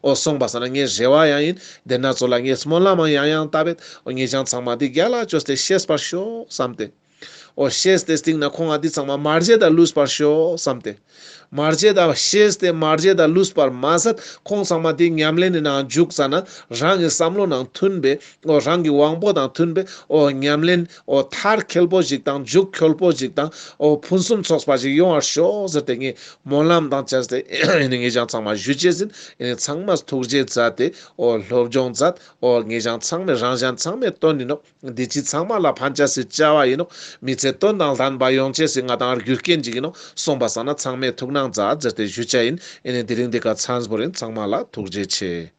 འོ་སོང་པ་སང་ན་ངའི་རེ་བ་ཡང་ཡིན། དེ་ན་ཚོ་ལ་ངའི་སྨོན་ལམ་ཡང་ཡང་བཏབ་པས། འོ་ངེད་ཅག་ཚང་མ་དེ་རྒྱལ་ལ་བཅོས་ཏེ་ཤེས་པར་ཤོག་བསམ་སྟེ། འོ་ཤེས་ཏེ་སྟིང་ན་ཁོང་ང་དེ་ཚང་མ་མ་བརྗེད་ད་ལུས་པར་ཤོག་བསམ་སྟེ། མ་བརྗེད་ད་ཤེས་ཏེ་མ་བརྗེད་ད་ལུས་པར་མ་ཟད་ཁོང་ཚང་མ་དེ་ཉམས་ལེན་ནི་ནང་འཇུག་ཙ་ན་རང་གི་བསམ་བློ་ནང་མཐུན་པའི་འོ་རང་གི་དབང་པོ་དང་མཐུན་པའི་འོ་ཉམས་ལེན་འོ་མཐར་འཁྱོལ་པོ་ཞིག་དང་མཇུག་འཁྱོལ་པོ་ཞིག་དང་འོ་ཕུན་སུམ་ཚོགས་པ་ཞིག་ཡོང་བར་ཤོག་ཟེར་ཏེ་ངས་སྨོན་ལམ་དང་བཅས་ཏེ་ཨེ་ནེ་ངེད་ཅག་ཚང་མ་ཞུ་ཅེས་ཡིན། ཨེ་ནེ་ཚང་མ་ཐུགས་རྗེ་མཛད་དེ་འོ་སློབ་སྦྱོང་མཛད། འོ་ངེད་ཅག་ཚང་མའི་རང་གཞན་ཚང་མའི་དོན་ཡིན་ནོག། འདི་ཕྱི་ཚང་མ་ལ་ཕན་ཅེས་སི་བྱ་བ་ཡིན་ནོག། མི་ཚེ་དོན་དང་ལྡན་པ་ཡོང་ཅེས་སི་ང་དང་རྒྱུ་རྐྱེན་ཅིག་ཡིན་ནོག། སོང་པ་སང་ན་ཚང་མས་ཐུགས་སྣང་མཛད་ཟེར་ཏེ་ཞུ་ཅ་ཡིན། ཨེ་ནེ་དེ་རིང་འདི་ཀ་མཚམས་བོར་ཡིན། ཚང་མ་ལ་ཐུགས་རྗེ་ཆེ།